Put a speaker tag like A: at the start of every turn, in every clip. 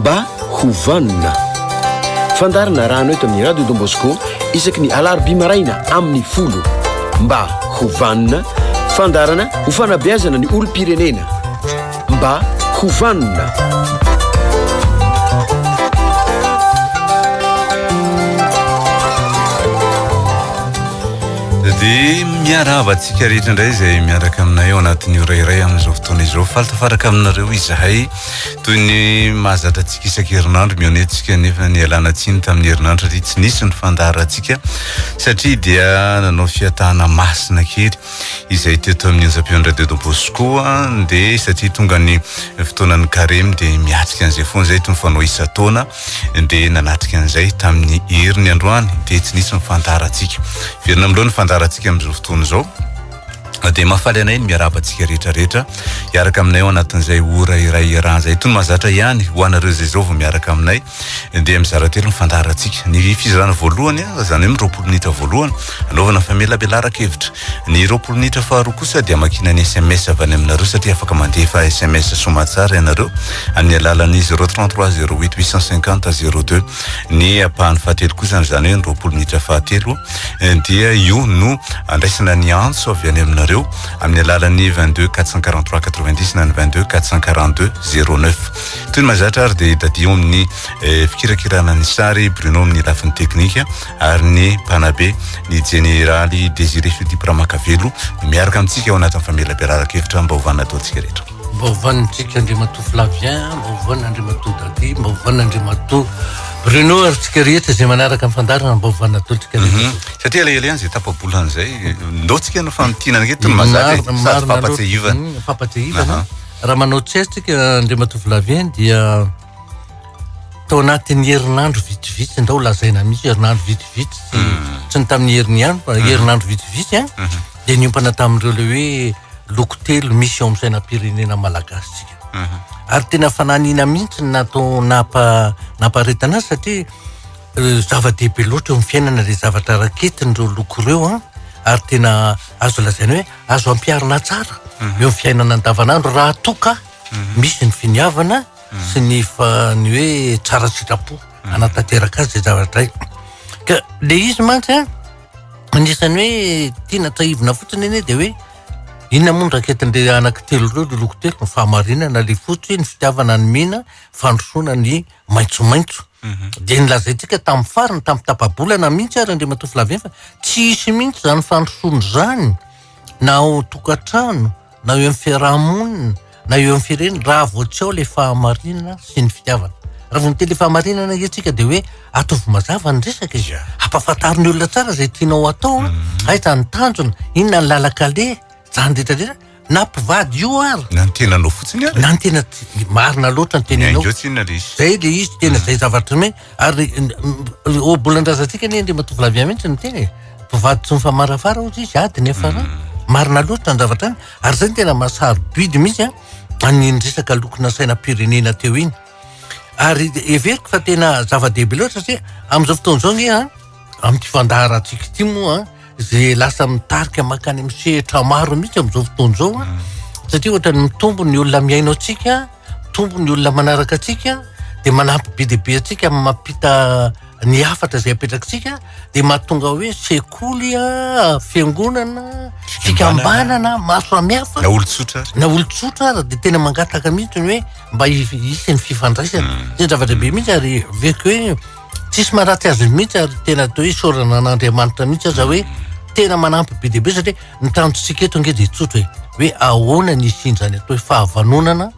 A: Mba ho vanona. Fandaharana arahana eto amin'ny Radio Don Bosco isaky ny alarobia maraina amin'ny folo. Mba ho vanona, fandaharana ho fanabeazana ny olom-pirenena. Mba ho vanona.
B: Dia miarahaba antsika rehetra indray izay miaraka aminay ao anatin'ny ora iray amin'izao fotoana izao. Faly tafaraka aminareo izahay. Toy ny mahazatra antsika isan-kerinandro, mihaona eto isika nefa nialana tsiny tamin'ny herinandro satria tsy nisy ny fandaharantsika satria dia nanao fiatahana masina kely izay teto amin'ny onjam-peon'ny Radio Don Bosco dia satria tonga ny fotoanan'ny karemy dia miatrika an'izay foana izay toy ny fanao isan-taona dia nanatrika an'izay tamin'ny heriny androany dia tsy nisy ny fandaharantsika. Verina amin'ireo ny fandaharantsika amin'izao fotoana izao. Dia mahafaly anay ny miarahaba antsika rehetra rehetra hiaraka aminay ao anatin'izay ora iray iarahana izay. Toy ny mahazatra ihany ho anareo izay izao vao miaraka aminay dia mizara telo ny fandaharantsika. Ny fizarana voalohany, izany hoe ny 20 minitra voalohany, anaovana famelabelaran-kevitra. Ny 20 minitra faharoa kosa dia amakiana ny sms avy any aminareo satria afaka mandefa sms soamatsara ianareo amin'ny alalan'ny 033 08 850 02. Ny ampahany fahatelo kosa, izany hoe ny 20 minitra fahatelo, dia io no andraisana ny antso avy any aminareo amin'ny alalan'ny 22 443 90 na ny 22 442 09. Toy ny mahazatra ary dia Dadio amin'ny eh, fikirakirana ny sary, Bruno amin'ny lafiny teknika ary ny mpanabe ny jeneraly Désiré Philippe Ramakavelo miaraka amintsika ao anatin'ny famelabelaran-kevitra mba ho vanona ataontsika rehetra.
C: Mba ho vanintsika Andriamatoa Flavien, mba ho vanina Andriamatoa Daddy, mba ho vanina Andriamatoa Bruno ary tsika rehetra izay manaraka ny fandaharana mba ho vanina daholo tsika rehetra.
B: Mhm. Satria elaela ihany izay tapa-bolana izay, ndao tsika no famintinana ange toy ny mahazatra e, sady
C: Marina loatra.
B: fampatsiahivana.
C: Mm, Fampatsiahivana.
B: Aha.
C: Raha manao tsiahy tsika Andriamatoa Flavien dia tao anatin'ny herinandro vitsivitsy, ndao lazaina mihitsy herinandro vitsivitsy, tsy, tsy ny tamin'ny heriny ihany fa herinandro vitsivitsy an, dia niompana tamin'ireo le hoe loko telo misy ao amin'ny sainam-pirenena malagasy tsika. Ary tena fananina mihitsy ny natao nampa nampaharetana azy satria eh, zava-dehibe loatra eo amin'ny fiainana ilay zavatra raketin'ireo loko ireo an, ary tena azo lazaina hoe azo ampiharina tsara eo amin'ny fiainana andavanandro raha toa ka misy ny finiavana sy ny fa ny hoe tsara sitrapo hanatanteraka azy izay zavatra izay. Ka le izy mantsy an, anisan'ny hoe tiana tsahivina fotsiny anie dia hoe inona moa no raketin'le anankitelo ireo, le loko telo, ny fahamarinana le fotsy, ny fitiavana ny mena, fandrosoana ny maitsomaitso. Dia nolazaintsika tamin'ny farany, tamin'ny tapa-bolana mihitsy ary Andriamatoa Flavien fa tsy hisy mihitsy izany fandrosoana izany na ao an-tokantrano na eo amin'ny fiaraha-monina na eo amin'ny firenena raha vao tsy ao ilay fahamarinana sy ny fitiavana. Raha vao miteny ilay fahamarinana ange tsika dia hoe ataovy mazava ny resaka e. Ampahafantaro ny olona tsara izay tianao atao, mhm. aiza ny tanjona, inona ny lalan-kaleha, izany rehetra rehetra. Na mpivady io ary.
B: Na ny tenanao fotsiny
C: ary. Na ny tena marina loatra ny tenanao.
B: Ny tsinona le izy.
C: Zay le izy tena zay zavatra hoe ary ohabolan-drazantsika anie Andriamatoa Flavien mihitsy no miteny e. Mpivady tsy mifamarafara hozy izy ady ny afara. Marina loatra ny zavatra any. Ary zay no tena mahasarobidy mihitsy an, an'iny resaka lokona sainam-pirenena teo iny. Ary heveriko fa tena zava-dehibe loatra satria amin'izao fotoana izao nge an, amin'ity fandaharantsika ity moa an, izay lasa mitarika mankany amin'ny sehatra maro mihitsy amin'izao fotoana izao an, satria ohatran'ny mitombo ny olona mihaino antsika, mitombo ny olona manaraka antsika, dia manampy be dia be antsika amin'ny mampita ny hafatra izay apetrakitsika dia mahatonga hoe sekoly a, fiangonana, fikambanana maro samihafa.
B: Na olon-tsotra ary.
C: Na olon-tsotra ary dia tena mangataka mihitsy ny hoe mba hisy ny fifandraisana. Mm. Tena zava-dehibe mihitsy ary heveriko hoe tsisy maharatsy azy mihitsy ary tena atao hoe isaorana an'Andriamanitra mihitsy aza hoe tena manampy be dia be satria ny tanjontsika eto ange dia tsotra e, hoe ahoana ny hisian'izany atao hoe fahavanonana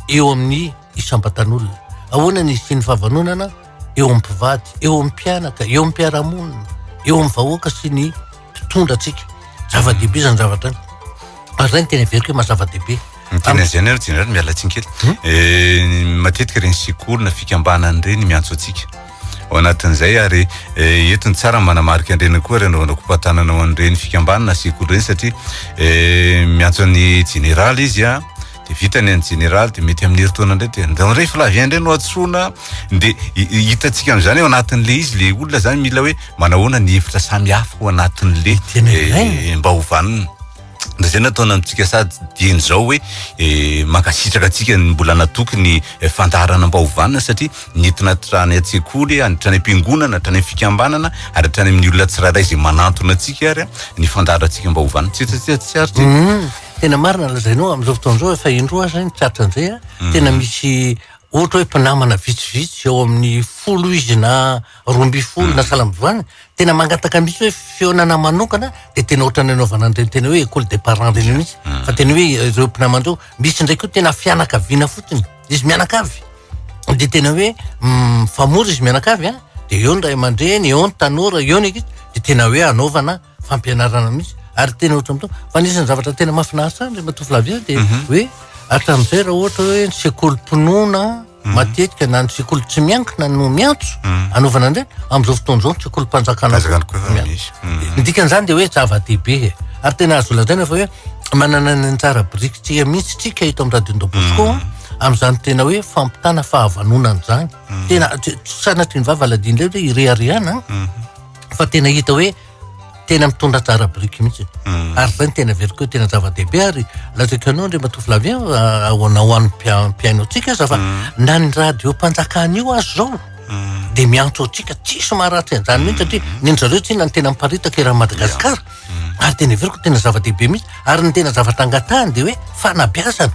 C: eo amin'ny isam-batan'olona. Ahoana ny hisian'ny fahavanonana eo amin'ny mpivady, eo amin'ny mpianaka, eo amin'ny mpiara-monina, eo amin'ny vahoaka sy ny mpitondra antsika. Zava-dehibe izany zavatra izany. Ary izay no tena heveriko hoe maha zava-dehibe.
B: Ny tena izay anie ry jeneraly miala tsiny kely. Hmm? Eh, matetika ireny sekoly na fikambanana ireny miantso antsika. Ao anatin'izay ary eh, eto ny tsara manamarika an'ireny koa ary anaovana kopatanana ho an'ireny fikambanana sekoly ireny satria eh, miantso an'ny jeneraly izy a. de vita ny an'ny jeneraly de mety amin'ny herintaona indray de ndao indray Flavien indray no antsoina de hitantsika amin'izany ao anatin'le izy le olona zany mila hoe manahoana ny hevitra samy hafa ao anatin'le eh, mba ho vanona. Dia izay nataona amintsika sady dieny izao hoe mankasitraka antsika ny mbola natoky ny fandaharana mba ho vanona satria nentina hatrany an-tsekoly, hatrany am-piangonana, hatrany amin'ny fikambanana ary hatrany amin'ny olona tsirairay izay manantona antsika ary ny fandaharantsika mba ho vanona. Tsy tsy tsy aritra.
C: Hum, tena marina lazainao amin'izao fotoana izao efa indroa aza ny tratra an'izay a. Tena misy ohatra hoe mpinamana vitsivitsy eo amin'ny folo izy na 12 na sahala amin'izany, tena mangataka mihitsy hoe fihaonana manokana dia tena ohatran'ny anaovana an'ireny tena hoe école des parents ireny mihitsy fa tena hoe ireo mpinamana ireo, misy indray koa tena fianakaviana fotsiny, izy mianakavy dia tena hoe mifamory izy mianakavy an, dia eo ny ray aman-dreny, eo ny tanora, eo ny ankizy, dia tena hoe anaovana fampianarana mihitsy ary tena ohatran'ny to fa anisan'ny zavatra tena mahafinaritra ahy Andriamatoa Flavien dia hoe hatramin'izay raha ohatra hoe ny sekolim-pinoana matetika na ny sekoly tsy miankina no miantso anaovana an'ireny, amin'izao fotoana izao ny sekolim-panjakana
B: Fanjakana koa efa
C: miantso.
B: misy.
C: Ny dikan'izany dia hoe zava-dehibe e. Ary tena azo lazaina fa hoe manana ny anjara birikintsika mihitsy tsika eto amin'ny Radio Don Bosco amin'izany tena hoe fampitana fahavanonana izany. Tena tsy tsy sanatria ny vava aladino indray hoe ireharehana fa tena hita hoe tena mitondra anjara biriky mihitsy. Ary izay no tena heveriko hoe tena zava-dehibe ary lazaiko anao Andriamatoa Flavien ho na ho an'ny mpihaino antsika aza fa na ny radiom-panjakana io aza izao dia miantso antsika tsisy maharatsy an'izany mihitsy satria ny an-dry zareo tsinona no tena miparitaka eran'i Madagasikara. Ary tena heveriko tena zava-dehibe mihitsy. Ary ny tena zavatra angatahany dia hoe fanabeazana.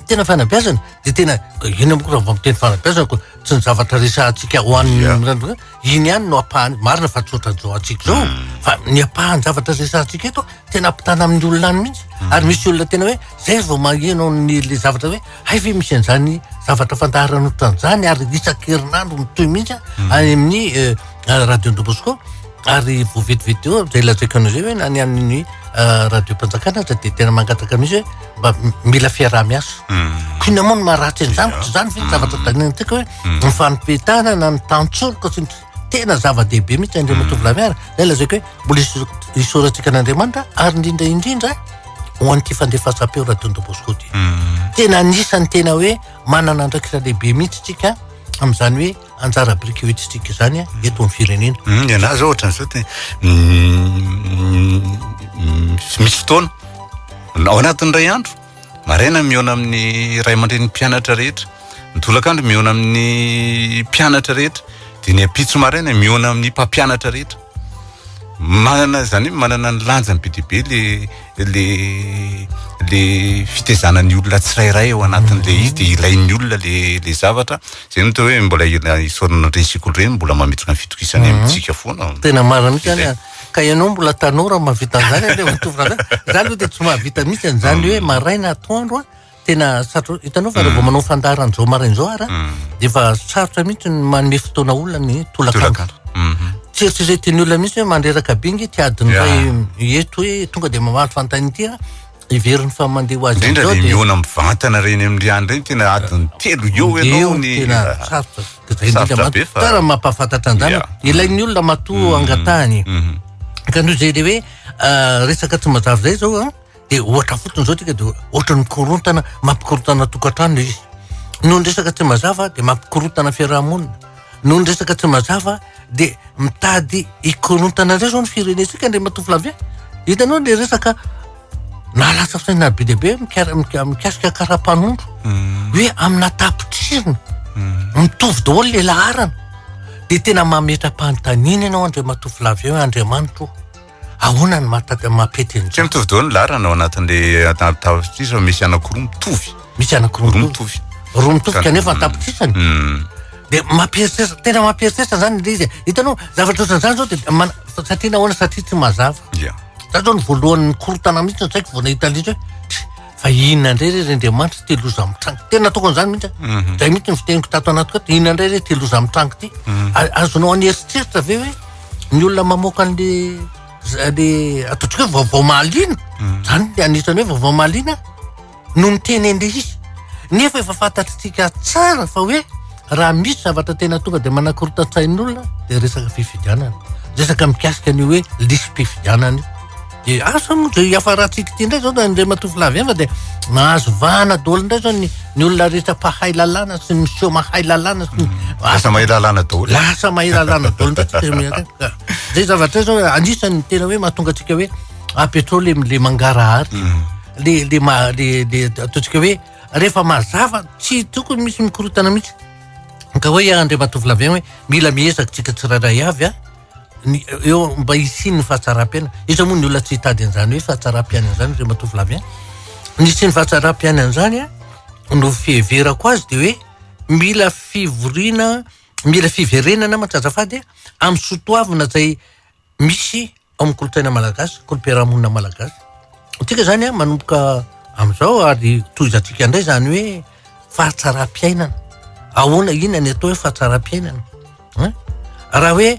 C: Tena fanabeazana dia tena inona moa raha vao miteny fanabeazana ko tsy ny zavatra resahantsika ho an'ny Iny ihany no ampahany, marina fa tsy ohatran'izao antsika izao, fa ny ampahan-javatra resahantsika eto tena ampitana amin'ny olona any mihitsy. Ary misy olona tena hoe zay vao maheno ny le zavatra hoe hay ve misy an'izany zavatra fandaharana ohatran'izany ary isan-kerinandro mitohy mihitsy any amin'ny eh, radio Don Bosco. Ary vao vetivety eo zay lazaiko anao zay hoe na ny amin'ny eh, radio-panjakana aza dia tena mangataka mihitsy hoe mba mila fiaraha-miasa. Ko inona moa no maharatsy an'izany? Tsy izany ve ny zavatra tanintsika hoe ny fanompetanana na ny tantsoroka sy ny tena zava-dehibe mihitsy Andriamatoa Vlamera. Zay lazaiko hoe mbola isaorantsika an'Andriamanitra ary indrindra indrindra ho an'ity fandefasam-peo Radio Don Bosco ity. Tena anisan'ny tena hoe manana andraikitra lehibe mihitsy tsika amin'izany hoe anjara biriky hoentintsika izany eto amin'ny firenena.
B: Ny anahy zao ohatran'izao te misy fotoana ao anatin'ny iray andro Maraina mihaona amin'ny ray aman-drenin'ny mpianatra rehetra, ny tolakandro mihaona amin'ny mpianatra rehetra, dia ny ampitso maraina mihaona amin'ny mpampianatra rehetra. Manana izany hoe manana ny lanjany be dia be le le le fitezana ny olona tsirairay ao anatin'le izy dia ilain'ny olona le le zavatra. Zay no atao hoe mbola isaorana an'ireny sekoly ireny mbola mametraka ny fitokisany amintsika foana.
C: Tena marina mihitsy zany a. Ka ianao mbola tanora mahavita an'izany anie mitovy raha za aloha dia tsy mahavita mihitsy an'izany hoe maraina atoandro a tena sarotra hitanao fa raha vao manao fandaharana izao maraina izao ary dia efa sarotra mihitsy ny manome fotoana olona ny tolakandro tsy eritreretin'ny olona mihitsy hoe mandreraka be nge ty adiny iray eto hoe tonga dia mamaly fanontaniana ity a Heveriny fa mandeha ho azy
B: Indrindra le mihaona mivantana reny amin'ny riany reny tena adiny telo eo ianao
C: ny tena sarotra. Zay indrindra be fa tsara mampahafantatra an'izany. Ilain'ny olona matoa angatahany. Ka noho izay le hoe resaka tsy mazava izay zao an, dia ohatra fotsiny zao tsika dia ohatra ny korontana mampikorontana tokantrano izy. Noho ny resaka tsy mazava dia mampikorontana fiarahamonina. Noho ny resaka tsy mazava dia mitady hikorontana indray zao ny firenentsika Andriamatoa Flavien. Hitanao le resaka nahalasa saina be dia be mikasika karapanondro hoe amina tapitrisiny mitovy daholo le laharana dia tena mametra-panontaniana ianao Andriamatoa Flavien hoe Andriamanitra o ahoana ny mahatady mampety
B: an'izany? Tsy mitovy daholo ny laharana ao anatin'le tapitrisa fa misy anankiroa mitovy.
C: Misy anankiroa
B: Roa mitovy.
C: Roa mitovy kanefa an-tapitrisany. Dia mampieritreritra, tena mampieritreritra zany ilay izy e. Hitanao, zavatra ohatran'izany zao dia mana- satria nahoana? Satria tsy mazava.
B: Ia.
C: Za zao ny voalohany nikorontana mihitsy ny saiko vao nahita an'ilay izy hoe, tsia, fa inona indray re ry Andriamanitra ity loza mitranga? Tena nataoko an'izany mihitsy a. Zay mihitsy ny fiteniko tato anatiko ato, inona indray re ity loza mitranga ity? Azonao an'eritreritra ve hoe ny olona mamoaka an'le le ataontsika hoe vaovao mahaliana, zany le anisan'ny hoe vaovao mahaliana, no miteny an'ilay izy. Nefa efa fantatritsika tsara fa hoe raha misy zavatra tena tonga dia manakorontan-tsain'olona dia resaka fifidianana. Resaka mikasika an'io hoe lisi-pifidianana io. Dia asa moa izay hiafarantsika ity indray izao na Andriamatoa Flavien fa dia mahazo vahana daholo indray izao ny ny olona rehetra mpahay lalàna sy ny miseho mahay lalàna sy ny
B: Lasa mahay lalàna daholo.
C: Lasa mahay lalàna daholo indray tsika miaraka. Izay zavatra izay izao anisan'ny tena hoe mahatonga antsika hoe Apetrao le le mangarahara. Le le ma le le ataontsika hoe rehefa mazava tsy tokony misy mikorotana mihitsy. Ka hoe Andriamatoa Flavien hoe mila miezaka tsika tsirairay avy a ny eo mba hisian'ny fahatsaram-piainana. Iza moa ny olona tsy hitady an'izany hoe fahatsaram-piainana izany Andriamatoa Flavien? Ny hisian'ny fahatsaram-piainana izany a no fiheverako azy dia hoe mila fivoriana, mila fiverenana mantsy azafady a amin'ny soatoavina izay misy ao amin'ny kolontsaina malagasy, kolom-piarahamonina malagasy. Antsika izany an, manomboka amin'izao ary tohizantsika indray izany hoe fahatsaram-piainana. Ahoana, inona ny atao hoe fahatsaram-piainana? Hein? Raha hoe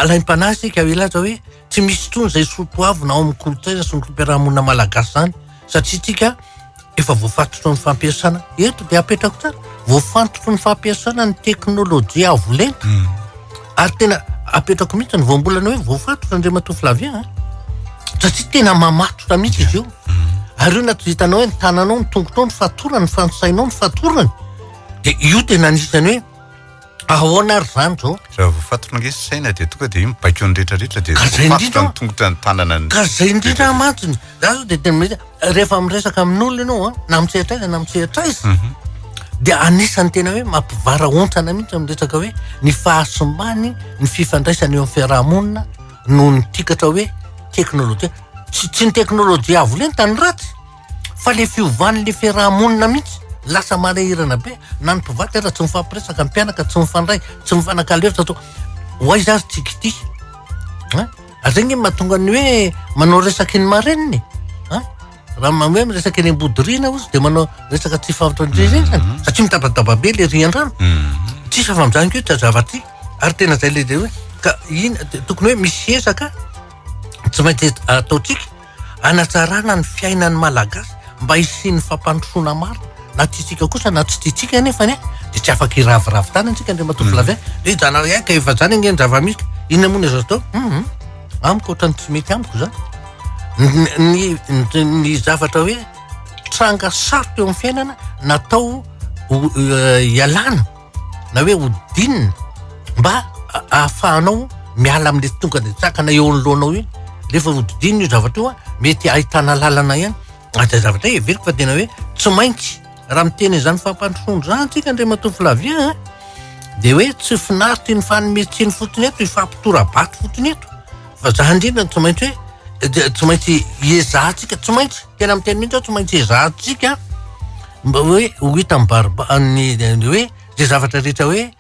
C: alaim-panahy isika hilaza hoe tsy misy intsony izay soatoavina ao amin'ny kolontsaina sy ny kolom-piarahamonina malagasy izany satria tsika efa voafatotry ny fampiasana eto dia apetrako tsara voafatotry ny fampiasana ny teknolojia avo lenta mm. ary tena apetrako mihitsy ny voambolana hoe voafatotra Andriamatoa Flavien a satria tena mamatotra mihitsy izy io mm. ary io na tsy hitanao hoe ny tananao ny tongotrao ny fatorany ny fansainao ny fatorany dia io tena anisany hoe Ahoana ary zany zao?
B: Raha voafatona ange saina dia tonga dia io mibaiko ny rehetra rehetra dia
C: Ka zay
B: voafatotra
C: indrindra
B: ny tongotra ny tanana ny
C: Ka zay indrindra mantsiny. Za zao dia tena mety rehefa miresaka amin'olona ianao an, na amin'ny sehatra aiza na amin'ny sehatra aiza, dia anisan'ny tena hoe mampivarahontsana mihitsy amin'ny resaka hoe ny fahasimbany ny fifandraisana eo amin'ny fiarahamonina noho ny tikatra hoe teknolojia. Tsy tsy ny teknolojia avo lenta no ratsy. Fa le fiovan'ny fiaraha-monina mihitsy lasa manahirana be, na ny mpivady aza tsy mifampiresaka, ny mpianaka tsy mifandray, tsy mifanakalo hevitra to ho aiza ary tsika ity? An? Ary zay nge mahatonga ny hoe manao resaka eny marenina e. An? Raha hoe miresaka eny Ambodiriana ozy de manao resaka tsy fampandrenesana mhm. satria mitabataba be le rian-drano. Mhm. Tsisy afa amin'izany koa tsy zavatra ary tena zay le hoe ka ina tokony hoe misy ezaka tsy maintsy ataontsika hanatsarana ny fiainan'ny Malagasy mba hisian'ny fampandrosoana marina na tiantsika kosa na tsy tiantsika anefa anie dia tsy afaka hiraviravy tanana isika Andriamatoa mm. Flavien hoe zana eh, ka efa zany ange ny zava-misy inona moa ny azo atao mm-hmm. amiko ohatran'ny tsy mety amiko zany ny ny zavatra hoe tranga sarotra eo amin'ny fiainana natao eh, hialana na hoe hodinina mba ahafahanao miala amin'le tonga de sakana eo anoloanao iny rehefa hodidinina io zavatra io a mety ahitana lalana ihany ary zay zavatra heveriko fa tena hoe tsy maintsy raha miteny izany fampandrosoana izany tsika Andriamatoa Flavien a de hoe tsy finaritra iny fanome-tsiny fotsiny eto ifampitora-bato fotsiny eto fa zany indrindra no tsy maintsy hoe tsy maintsy iezahantsika tsy maintsy tena miteny mihitsy aho tsy maintsy iezahantsika mba hoe ho hita mibaribary ny hoe zay zavatra rehetra hoe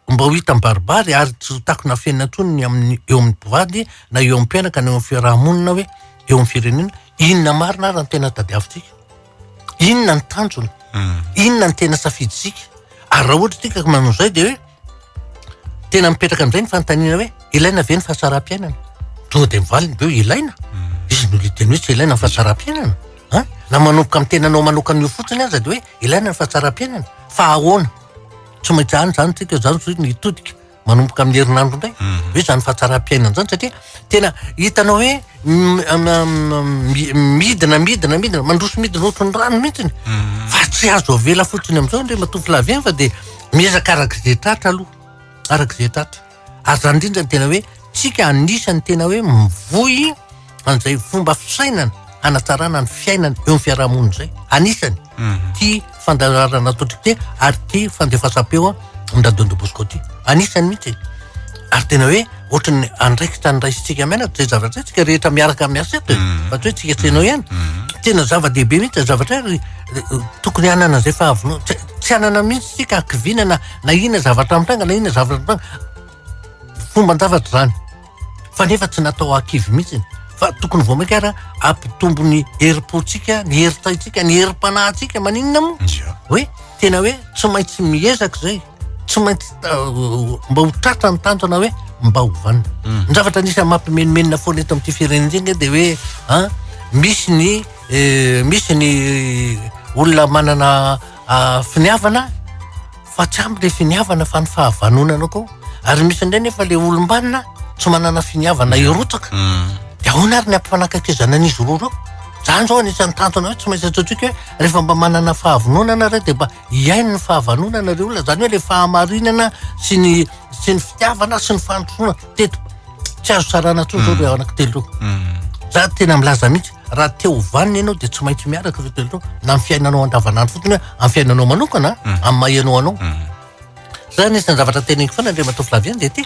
C: mba ho hita mibaribary ary tsy ho takona afenina intsony ny amin'ny eo amin'ny mpivady na eo amin'ny mpianaka na eo amin'ny fiaraha-monina hoe eo amin'ny firenena inona marina ary ny tena tadiavintsika inona ny tanjona hmm. inona ny tena safidintsika ary raha ohatra tsika manao izay de hoe tena mipetraka amin'izay ny fanontaniana hoe ilaina ve ny fahatsaram-piainana tonga de mivaliny de hoe ilaina hmm. izy no le teny hoe tsy ilaina ny fahatsaram-piainana An! Na manomboka amin'ny tenanao manokana io fotsiny aza dia hoe ilaina ny fahatsaram-piainana. Fa ahoana? Tsy maintsy any izany tsika izany zao ny hitodika manomboka amin'ny herinandro indray. Mhm. Hoe izany fahatsaram-piainana izany satria tena hitanao hoe midina midina midina mandroso midina ohatran'ny rano mihitsiny. Mhm. Fa tsy azo avela fotsiny amin'izao Andriamatoa Flavien fa dia miezaka araka izay tratra aloha. Araka izay tratra. Ary izany indrindra no tena hoe tsika anisan'ny tena hoe mivoy an'izay fomba fisainana hanatsarana ny fiainana eo amin'ny fiarahamonina izay. Anisany mhm. ty fandaharana ataontsika ty ary ty fandefasam-peo amin'ny Radio Don Bosco ty. Anisany mihitsy. Ary tena hoe ohatran'ny andraikitra niraisintsika mianatra izay zavatra izay tsika rehetra miaraka miasa eto e. Mhm. Fa tsy hoe tsika tsy ianao ihany. Mhm. Tena zava-dehibe mihitsy izay zavatra ary eh, tokony hanana izay fahavonona. Tsy hanana mihitsy tsika hakiviana na na inona zavatra mitranga na inona zavatra mitranga fomban-javatra izany fa nefa tsy natao hakivy mihitsy fa tokony vao mainka ara ampitombo ny herim-pontsika ny herin-tsaintsika ny herim-panahintsika maninona moa hoe tena hoe tsy maintsy miezaka izay tsy maintsy uh, mba ho tratra ny tanjona hoe mba ho vanona mm. ny zavatra anisan'ny mampimenomenona foana eto amin'ity firenena ity nge dia hoe an misy ny eh, misy ny olona manana ah, finiavana Fa tsy ampy le finiavana fa ny fahavanonana koa. Ary misy indray nefa le olom-banona tsy manana finiavana hirotsaka. Mm. De ahoana ary ny ampifanakaikezana an'izy roa ireo? Zany zao anisan'ny tanjona hoe tsy maintsy ataontsika hoe rehefa mba manana fahavononana re de mba hihaino ny fahavanonana re olona. Zany hoe le fahamarinana sy ny sy ny fitiavana sy ny fandrosoana teto. Tsy azo sarahana intsony zao reo anankitelo reo. Mm. Za tena milaza mihitsy, raha te ho vanona ianao dia tsy maintsy miaraka ireo telo ireo, na amin'ny fiainanao andavanandro fotsiny hoe amin'ny fiainanao manokana, amin'ny maha ianao anao. Za anisan'ny zavatra teneniko foana Andriamatoa Flavien dia ity,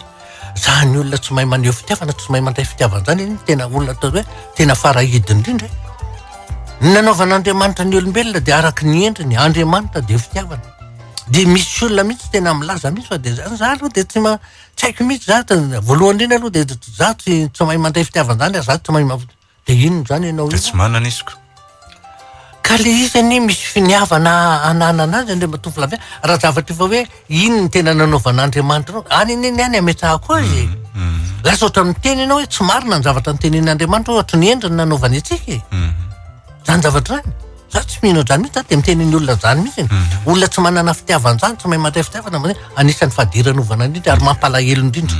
C: zany olona tsy mahay maneho fitiavana, tsy mahay mandray fitiavana zany anie tena olona atao hoe tena farahidiny indrindra e. Ny nanaovan'Andriamanitra ny olombelona dia araka ny endriny, Andriamanitra dia fitiavana. Dia misy olona mihitsy tena milaza mihitsy fa dia za, za aloha dia tsy ma- tsy haiko mihitsy za, voalohany indrindra aloha dia za tsy tsy mahay mandray fitiavana zany, za tsy mahay ma-, dia inona izany ianao
B: Dia
C: io?
B: tsy manana izy ko.
C: Ka le izy anie misy finiavana hananana azy Andriamatoa Flavien, raha zavatra efa hoe iny ny tena nanaovan'Andriamanitra anao, any anie ny any ametrahako azy e. Lasa ohatran'ny miteny ianao hoe tsy marina ny zavatra notenenin'Andriamanitra hoe ohatry ny endriny nanaovany antsika e. Zany zavatra zany. Za tsy mino an'izany mihitsy, za dia miteny ny olona an'izany mihitsy. Olona tsy manana fitiavana izany, tsy mahay mandray fitiavana, anisan'ny fadiranovana indrindra ary mampalahelo indrindra.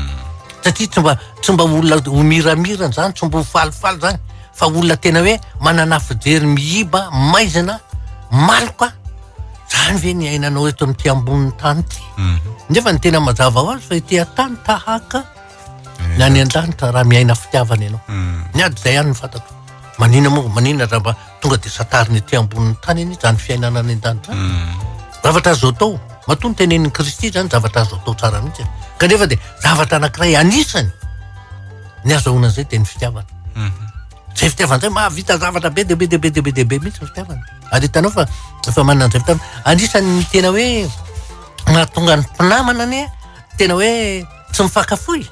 C: Satria tsy mba tsy mba olona ho miramirana izany, tsy mba ho falifaly izany, fa olona tena hoe manana fijery miiba, maizina, maloka, zany ve ny iainanao eto amin'ity ambonin'ny tany ity? Nefa ny tena mazava ho azy fa ety an-tany tahaka ny any an-danitra raha miaina fitiavana ianao. Ny ady izay ihany no fantatro. Manina moa, manina raha mba tonga dia santarina ety ambonin'ny tany anie izany fiainana any an-danitra izany. Zavatra azo atao, matoa ny tenenin'i Kristy izany zavatra azo atao tsara mihitsy. Kanefa dia zavatra anankiray anisany ny azahoana an'izay dia ny fitiavana. Izay fitiavana izay mahavita zavatra be dia be dia be dia be dia be mihitsy ny fitiavana. Ary hitanao fa efa manana an'izay fitiavana. Anisan'ny tena hoe mahatonga ny mpinamana anie tena hoe tsy mifankafoy.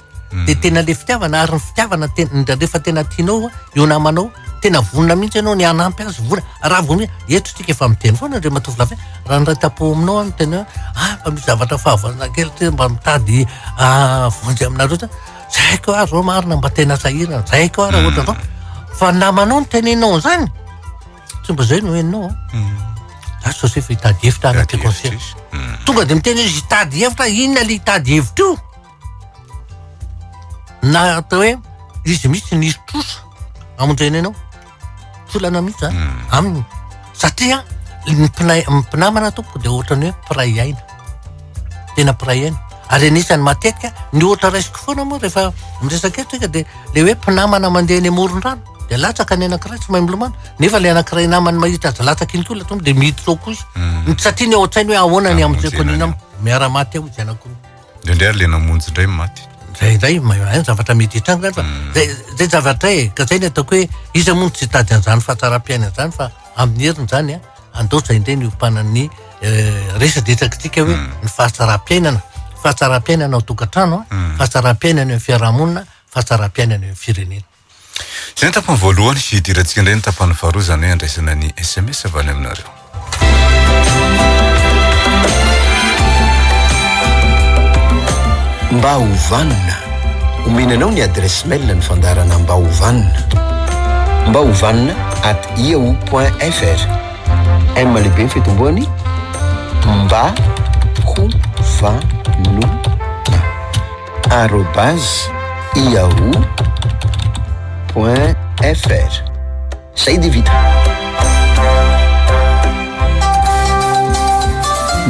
C: Dia tena le fitiavana ary ny fitiavana tena rehefa tena tianao io namanao tena vonona mihitsy ianao ny hanampy azy vonona raha vao eto tsika efa miteny foana Andriamatoa Flavien raha ny ray tampo aminao aho miteny hoe ah mba misy zavatra fahavoazana kely ty mba mitady ah, vonjy aminareo zany zay ko ary zao marina mba tena sahirana zay ko ary ohatra zao fa namanao no teneninao an'izany tsy mba zay no henonao an za sao efa hitady hevitra any
B: Hitady
C: conseil
B: hevitra izy.
C: Tonga dia miteny izy hitady hevitra inona le hitady hevitra io Na atao hoe izy mihitsy nisy trosa hamonjena anao. Tsy olana mihitsy zany hmm. aminy. Satria ny mpinay ny mpinamana tompoko dia ohatran'ny hoe mpiray aina. Tena mpiray aina. Ary anisan'ny matetika ny ohatra raisiko foana moa rehefa miresaka eto tsika dia le hoe mpinamana mandeha eny amoron-drano dia latsaka ny anankiray tsy mahay milomano nefa le anankiray namany mahita azy latsaka iny koa la tonga dia miditra ao koa izy. Hmm. Satria ny ao an-tsainy hoe ahoana ny hamonjeko an'io namako. Miara-maty ao izy anankiroa.
B: Indraindray ary le namonjy indray maty.
C: Indraindray mahay ny zavatra mety hitranga zany fa mm. zay zay zavatra e ka zay ny ataoko hoe iza moa no tsy hitady an'izany fahatsaram-piainana izany fa amin'ny heriny zany a andao zay indray ny ompanan'ny eh, resadresakitsika hoe mm. ny fahatsaram-piainana fahatsaram-piainana ao tokantrano a mm. fahatsaram-piainana eo amin'ny fiarahamonina fahatsaram-piainana eo amin'ny firenena.
B: Izay ny tapany voalohany, hidirantsika indray ny tapany faharoa, izany hoe handraisana ny sms avy any aminareo.
A: Mba ho vanona. Omena anao ny adresse mail ny fandaharana Mba ho vanona. Mba ho vanona at yahoo point fr. M lehibe ny fitomboany Mba ho vanona. Arobase yahoo point fr. Zay dia vita.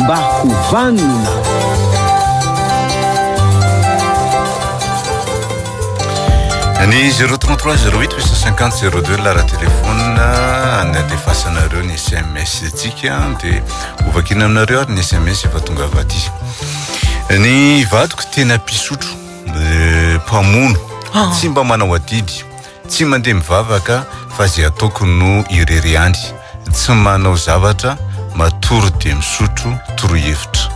A: Mba ho vanona.
B: Ny 033 08 850 02 laharan-telefona andefasanareo ny sms tsika dia hovakina aminareo ary ny sms efa tonga avy aty. Ny vadiko tena mpisotro, mpamono, tsy mba manao adidy, tsy mandeha mivavaka fa ze ataoko no irery ihany, tsy manao zavatra, matory dia misotro, toroy hevitra.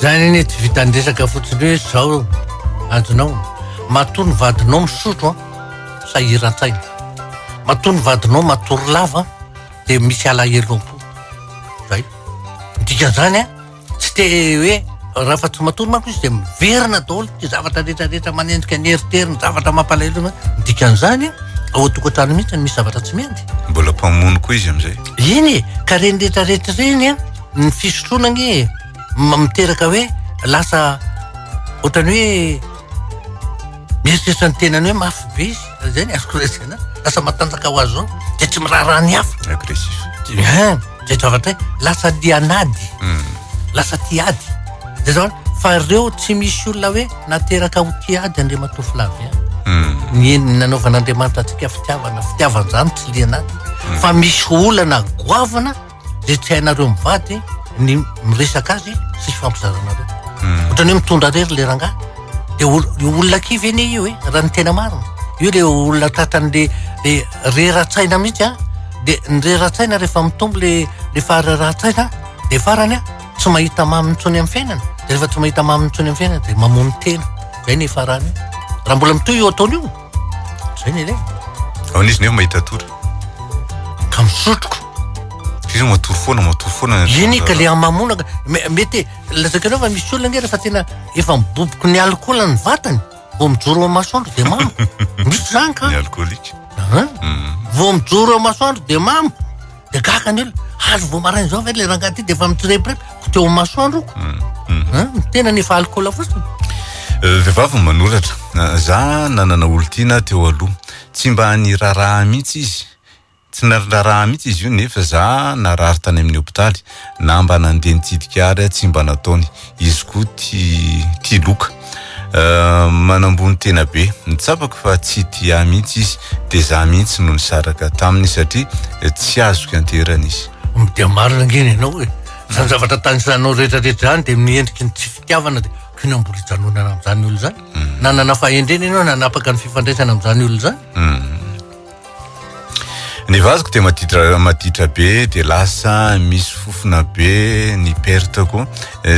C: Zany anie tsy vitan'ny resaka fotsiny hoe zao azonao, matoa ny vadinao misotro an, sahiran-tsaina, matoa ny vadinao matory lava dia misy alahelo am-po, zay, ny dikan'izany an, Tsy te hoe raha fa tsy matory manko izy dia miverina daholo ty zavatra rehetra rehetra manenjika ny eriteriny, zavatra mampalahelo ny dikan'izany ao an-tokantrano mihitsy misy zavatra tsy miandy.
B: Mbola mpamono koa izy amin'izay.
C: Eny e, ka reny rehetra rehetra ireny a, ny fisotroana anie miteraka hoe lasa ohatran'ny hoe mieritreritra ny tenany hoe mafy be izy, zay ny azoko lazaina, lasa matanjaka ho azy zao, dia tsy miraharaha ny hafa.
B: Agressif.
C: Ein. Zay zavatra hoe lasa lian'ady, lasa tia ady. Zay zavatra fa reo tsy misy olona hoe nateraka ho tia ady Andriamatoa Flavien. Ny ny nanaovan'Andriamanitra antsika fitiavana, fitiavana izany tsy liana ady. Fa misy olana goavana izay tsy hainareo mivady ny miresaka azy sy ifampizaranareo. Ohatran'ny hoe mitondra irery le rangahy. De ol- io olona kivy anie io e, raha ny tena marina. Io le olona tratran'le le rera-tsaina mihitsy a. De ny rera-tsaina rehefa mitombo le le faharerahan-tsaina de farany a tsy mahita mamy intsony amin'ny fiainana. De rehefa tsy mahita mamy intsony amin'ny fiainana de mamono tena. Zay ny hiafarany io. Raha mbola mitohy io ataony io, zay ny ilaina.
B: Ahoana izy nefa mahita tory?
C: Ka misotroko.
B: Izy matory foana, matory foana.
C: Iny ka le hamamoana ka mety lazaiko anao fa misy olona ange rehefa tena efa miboboky ny alikaola ny vatany vao mijoro amin'ny masoandro dia mamo. Misy zany ka.
B: Ny alcoolique.
C: An? Vao mijoro amin'ny masoandro dia mamo. Dia gaga ny olona, ary vao maraina izao ve le rangahy ty dia efa mitsireporepy, ko teo amin'ny masoandro ko. An? Ny tenany efa alikaola fotsiny.
B: Vehivavy manoratra, za nanana olon-tiana teo aloha, tsy mba niraharaha mihitsy izy, tsy niraharaha mihitsy izy io nefa za narary tany amin'ny hopitaly, na mba nandeha nitsidika ary tsy mba nataony, izy koa tia tia loka. Manambony tena be. Nitsapako fa tsy tia ahy mihitsy izy dia za mihitsy no nisaraka taminy satria tsy azoko ianteherana izy.
C: Dia marina ange ny anao e! Izany zavatra tanisanao rehetra rehetra izany dia ny endriky ny tsy fitiavana dia ko inona mbola hijanonana amin'izany olona izany? Nanana fahendrena ianao nanapaka ny fifandraisana amin'izany olona izany?
B: Ny vadiko dia maditra maditra be dia lasa misy fofona be ny perte-ko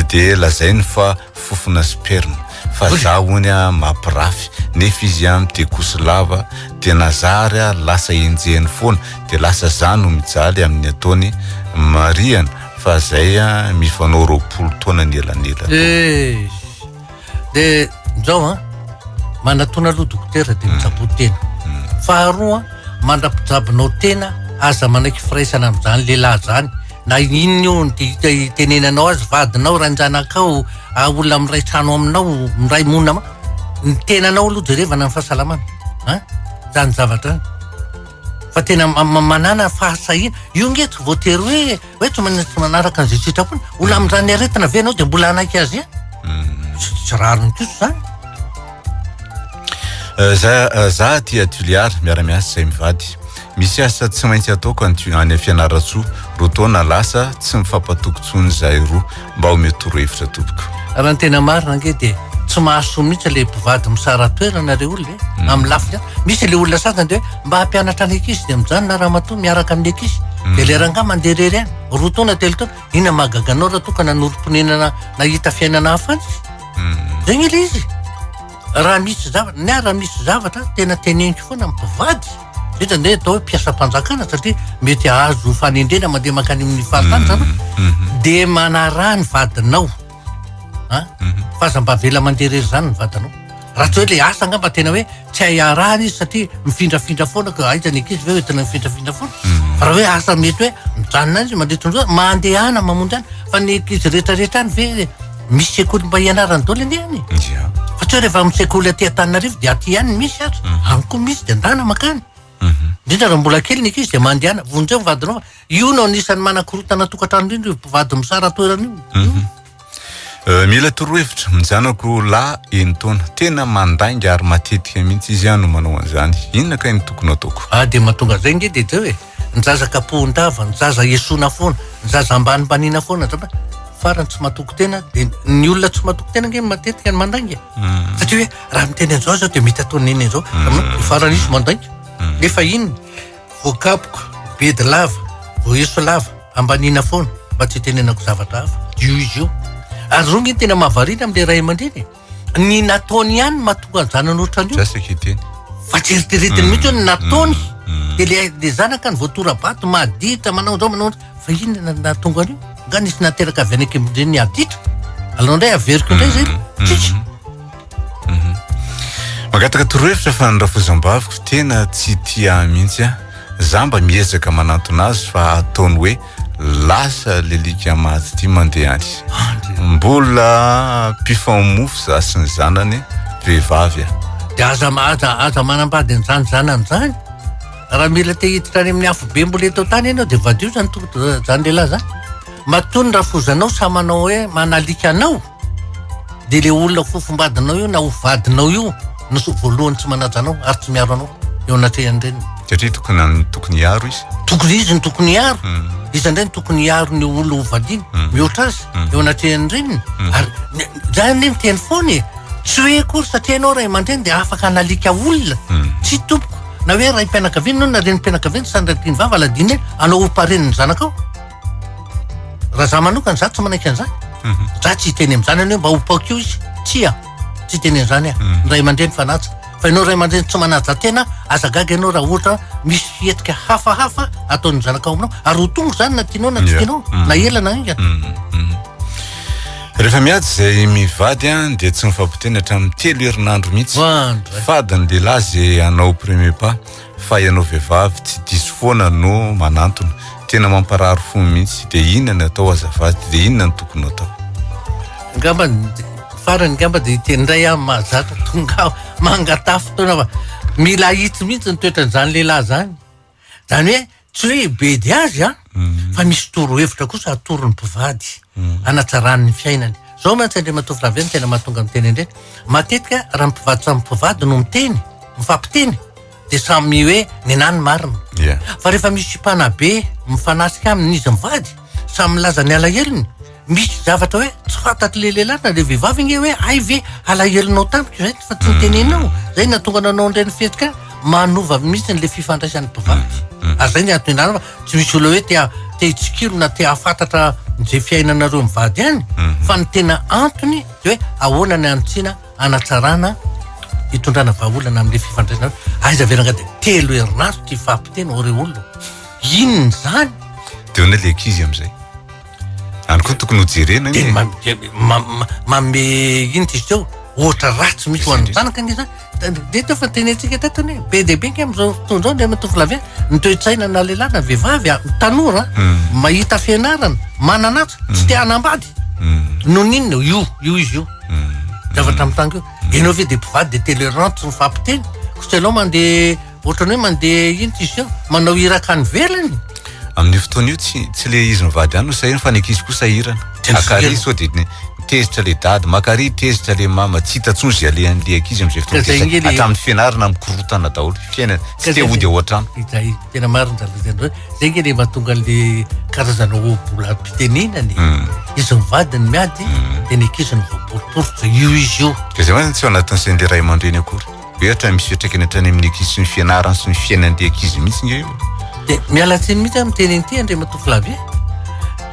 B: dia lazainy fa fofona sperme fa za hony a mampirafy nefa izy a mitekosy lava dia na za ary a lasa enjehiny foana dia lasa za no mijaly amin'ny ataony marihana fa zay a mifanao 20 taona ny elanelana.
C: Eh! De zao an, manatona aloha dokotera de mitsaboa tena. Faharoa an, mandra-pijabonao tena aza manaiky firaisana amin'izany lehilahy zany na inona io ny itenenanao azy, vadinao, rain-janakao, olona miray trano aminao, miray monina aminao, ny tenanao aloha jerevana ny fahasalamana an, zany zavatra zany. Fa tena manana fahasahiana, io nge tsy voatery hoe Hoe tsy maintsy manaraka an'izay sitrapony. Olona amin'izany aretina ve ianao dia mbola hanaiky azy ihany? Tsy rariny kosa izany.
B: Za za aty Toliara, miara-miasa izay mivady. Misy asa tsy maintsy ataoko any any Fianarantsoa. Roa taona lasa, tsy mifampatoky intsony izahay roa. Mba omeo torohevitra tompoko.
C: Raha ny tena marina ange dia tsy mahasoa mihitsy ilay mpivady misara-toerana re olona e, amin'ny lafiny hafa. Misy ilay olona sasany dia hoe mba hampianatra ny ankizy dia mijanona ramatoa miaraka amin'ny ankizy. Dia ilay rangahy mandeha irery any, roa taona, telo taona, inona mahagaga anao raha toa ka nanorim-ponenana nahita fiainana hafa any izy? Zay anie ilay izy e. Raha misy zavatra, ny ahy raha misy zavatra tena teneniko foana amin'ny mpivady, indrindra ndeha atao hoe mpiasam-panjakana satria mety hahazo fanendrena mandeha mankany amin'ny faritany zany, dia manaraha ny vadinao a, fa aza mba avela mandeha irery zany ny vadinao. Raha tsy hoe le asa angamba tena hoe tsy hay arahana izy satria mifindrafindra foana ka aiza ny ankizy ve hoentina mifindrafindra foana. Fa raha hoe asa mety hoe mijanona any izy mandritra ny fotoana, mandehana mamonjy any, fa ny ankizy rehetrarehetra any ve Misy sekoly mba hianarany daholo anie any e.
B: Ia.
C: Fa tsy hoe rehefa amin'ny sekoly aty Antananarivo dia aty ihany misy aza. Any koa misy dia andana mankany. Indrindra raha mbola kely ny ankizy dia mandehana, vonjeo ny vadinao fa io no anisan'ny manakorontana tokantrano indrindra io mpivady misara-toerana io.
B: Mila torohevitra, ny zanako lahy enin-taona, tena mandainga ary matetika mihitsy izy no manao an'izany. Inona kay no tokony ataoko?
C: Ah dia mahatonga an'izay nge dia jereo e, ny zaza kapohin-dava, ny zaza esoina foana, ny zaza ambanimbaniana foana, farany tsy matoky tena dia ny olona tsy matoky tena ange matetika ny mandainga satria hoe raha miteny an'izao aho zao dia mety ataon'i neny an'izao mm. farany izy mandainga mm. nefa inona voakapoka bedy lava voaeso lava ambaniana foana mba tsy hitenenako zavatra hafa io izy io ary zao nge tena mahavariana amin'le ray aman-dreny e ny nataony ihany no mahatonga ny zanany ohatran'io.
B: Za saika hiteny.
C: Fa tsy eritreretiny mihitsy hoe ny nataony de le le zanaka ny voatora-bato maditra manao an'izao manao an'izao fa inona no nahatonga an'io? Nga nisy nateraka avy any an-kibon-dreniny haditra? Alao indray averiko indray zay. Tsisy.
B: Mangataka torohevitra fa ny rafozam-baviko tena tsy tia ahy mihitsy a. Za mba miezaka manantona azy fa ataony hoe Lasa le alika maty ty mandeha any. Mbola mpifamofo za sy ny zanany vehivavy a.
C: De aza aza aza manambady an'izany zanany zany. Raha mila te hiditra any amin'ny afobe mbola eto an-tany ianao de vadio zany to- zany lehilahy zany. Matoa ny rafozanao samy manao hoe manalika anao de le olona ho fofombadinao io na ho vadinao io. no voalohany tsy manaja anao ary tsy miaro anao eo anatrehan'ny reniny.
B: Satria tokony tokony hiaro izy.
C: Tokony izy no tokony hiaro. Mm. Izy indray no tokony hiaro ny olona ho valiany mm. mihoatra azy mm. eo anatrehan'ny reniny. Mm. Ary zany anie miteny foana e. Tsy hoe akory satria ianao ray aman-dreny dia afaka hanalika olona. Mm. Tsy tompoko. Na hoe raim-pianakaviana na renim-pianakaviana sanatria ny vava aladino hoe anao ho parenin'ny zanakao. Raha za manokana za tsy manaiky an'izany. Mhm. Za tsy hiteny amin'izany any hoe mba hopaoko io izy. Tsia, tsy hiteny an'izany aho. Mhm. Ny ray aman-dreny fanaja. Fa ianao ray aman-dreny tsy manaja tena, aza gaga ianao raha ohatra misy fihetsika hafahafa ataon'ny zanakao aminao. Ary ho tonga izany na tianao na tsy tianao, mhm. na ela na haingana.
B: Rehefa miady izay mivady an, dia tsy mifampiteny hatramin'ny telo herinandro mihitsy. Fady ny lehilahy izay hanao premier pas. Fa ianao vehivavy tsy diso foana no manantona. Tena mamparary fo mihitsy. Dia inona ny atao azafady? Dia inona no tokony ho atao?
C: Angamba farany angamba dia hiteny indray aho mahazatra tonga aho mangataha fotoana fa mila ahitsy mihitsy ny toetran'izany lehilahy izany. Izany hoe tsy hoe hibedy azy an, fa misy torohevitra kosa atoro ny mpivady hanatsarany ny fiainany. Izao mantsy Andriamatoa Flavien no tena mahatonga miteny an'ireny. Matetika raha ny mpivady samy mpivady no miteny, mifampiteny, dia samy hoe nenà ny marina.
B: Yeah.
C: Fa rehefa misy mpanabe mifanasika aminy izy mivady, samy milaza ny alahelony, misy zavatra hoe tsy fantatry le lehilahy na le vehivavy nge hoe hay ve alahelonao tamiko izay fa tsy nitenenao. Zay nahatonga nanao an'ireny fihetsika manova mihitsy le fifandraisan'ny mpivady. Ary zay ny antony ilana fa tsy misy olona hoe te te hitsikilo na te hahafantatra izay fiainanareo mivady any fa ny tena antony de hoe ahoana ny hanitsiana hanatsarana hitondrana vahaolana amin'ilay fifandraisana aiza ve rangahy dia telo herinandro ty fampiteny ô re olona inona izany
B: de hoana le ankizy amin'izay any koa tokony ho jerena
C: de manome ino ty izy teo ohatra ratsy mihitsy ho an'ny zanaka ange zany de teo fa tenentsika teto anie be dia be ange amin'izao fotoana izao Andriamatoa Flavien ny toe-tsaina na lehilahy na vehivavy tanora hmm. mahita fianarana manana asa tsy te hanambady hmm. noho ny inona io io izy io Zavatra mitranga eo. Ianao ve dia mpivady dia tolerant tsy mifampiteny? Kosa ianao mandeha ohatran'ny hoe mandeha ino ty izy io? Manao iraka any ivelany.
B: Amin'io fotoana io tsy tsy le izy mivady ihany no sahirana fa ny ankizy koa sahirana.
C: Tena
B: Makary
C: sahirana.
B: sao dia tezitra le dada, makary tezitra le mama, tsy hita intsony izay alehan'le ankizy amin'izay fotoana
C: Ka zay
B: izay.
C: nge le-
B: Hatramin'ny fianarana mikorotana daholo. Fiainana tsy
C: Ka
B: te
C: zay
B: hody ao an-trano.
C: Izay tena marina zany lazainao zay. Zay nge le mahatonga an'le karazana ohabolam-pitenenana e. Izy mivady no miady dia ny ankizy no voaporiporitra. Io izy io.
B: Ka izay mantsy tsy ao anatin'ny sain'le ray aman-dreny akory. Hoe hatrany misy fiantraikany hatrany amin'ny ankizy sy ny fianarany sy ny fiainan'le ankizy mihitsy nge io.
C: Dia miala tsiny mihitsy aho miteny an'ity Andriamatoa Flavien.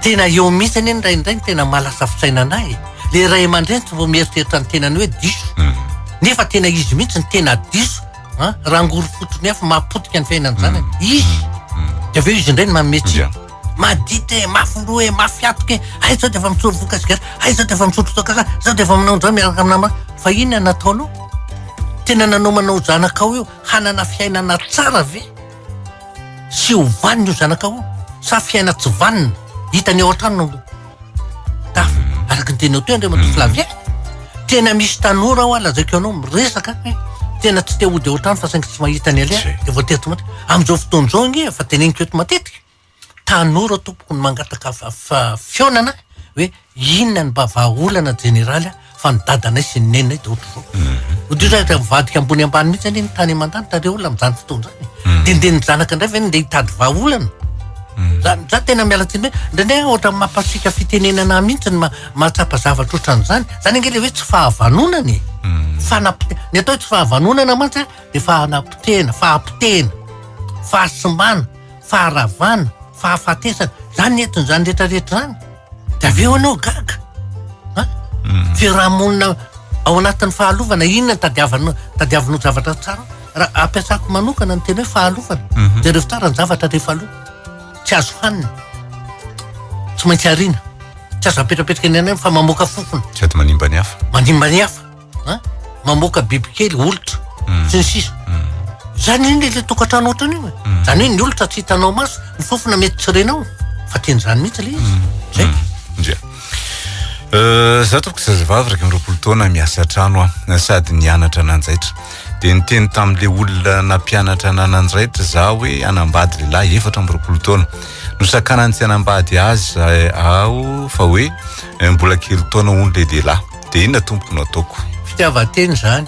C: Tena eo mihitsy anie indraindray ny tena mahalasa fisainana ahy e. Le ray aman-dreny tsy vao mieritreritra ny tenany hoe diso. Nefa tena izy mihitsy no tena diso. An, rangory fotsiny afo mahapotika ny fiainan'ny zanany. Izy. Dia avy eo izy indray no manome tsiny. Maditra e, mafy loha e, mafy hatoka e, hay zao dia efa misotro voka sigara, hay zao dia efa misotro toaka zao, zao dia efa manao an'izao miaraka amin'ny namana. Fa inona no nataonao? Tena nanomanao zanakao io hanana fiainana tsara ve? Sy ho vanona io zanakao io? Sa fiaina tsy vanona hitany ao an-trano no Tafo, araka ny teninao teo Andriamatoa Flavien, tena misy tanora hoa lazaiko anao miresaka hoe tena tsy te hody ao an-trano fa saingy tsy mahita ny aleha dia voatery tsy maintsy. Amin'izao fotoana izao ange efa teneniko eto matetika, tanora tompoko no mangataka fihaonana hoe inona ny mba vahaolana jeneraly fa ny dadanay sy ny neninay dia ohatr'izao. Ohatry izao raha mivadika ambony ambany mihitsy anie ny tany aman-danitra re olona amin'izany fotoana izany. Dia ndeha ny zanaka indray ve no ndeha hitady vahaolana? Za za tena miala tsiny hoe indraindray aho ohatran'ny mampasiaka fitenenana ahy mihitsy ny mahatsapa zavatra ohatran'izany. Izany ange ilay hoe tsy fahavanonana e. Fanapote- ny atao hoe tsy fahavanonana mantsy a dia fanapotehana, fahapotehana, fahasimbana, faharavana, fahafatesana. Izany ny entin'izany rehetrarehetra izany. Dia avy eo ianao gaga. Ha? Fiarahamonina ao anatin'ny fahalovana, inona no tadiavanao, tadiavinao zavatra tsara? Raha ampiasako manokana ny teny hoe fahalovana, jereo tsara ny zavatra rehefa lo. Tsy azo hanina. Tsy maintsy ariana. Tsy azo apetrapetraka eny an'aina fa mamoaka fofona.
B: Sady manimba ny hafa.
C: Manimba ny hafa. An? Mamoaka bibikely, olitra, sy ny sisa. Zany anie le tokantrano ohatran'io e. Zany hoe ny olitra tsy hitanao maso, ny fofona mety tsy renao. Fa tena izany mihitsy le izy. Zay.
B: Ndria. Za tompoko zazavavy 21 taona miasa an-trano aho sady nianatra nanjaitra. Dia niteny tamin'le olona nampianatra anah nanjaitra za hoe hanambady lehilahy 24 taona. Nosakanany tsy hanambady azy aho fa hoe mbola kely taona hono le lehilahy. Dia inona tompoko no ataoko?
C: Fitiavan-tena izany.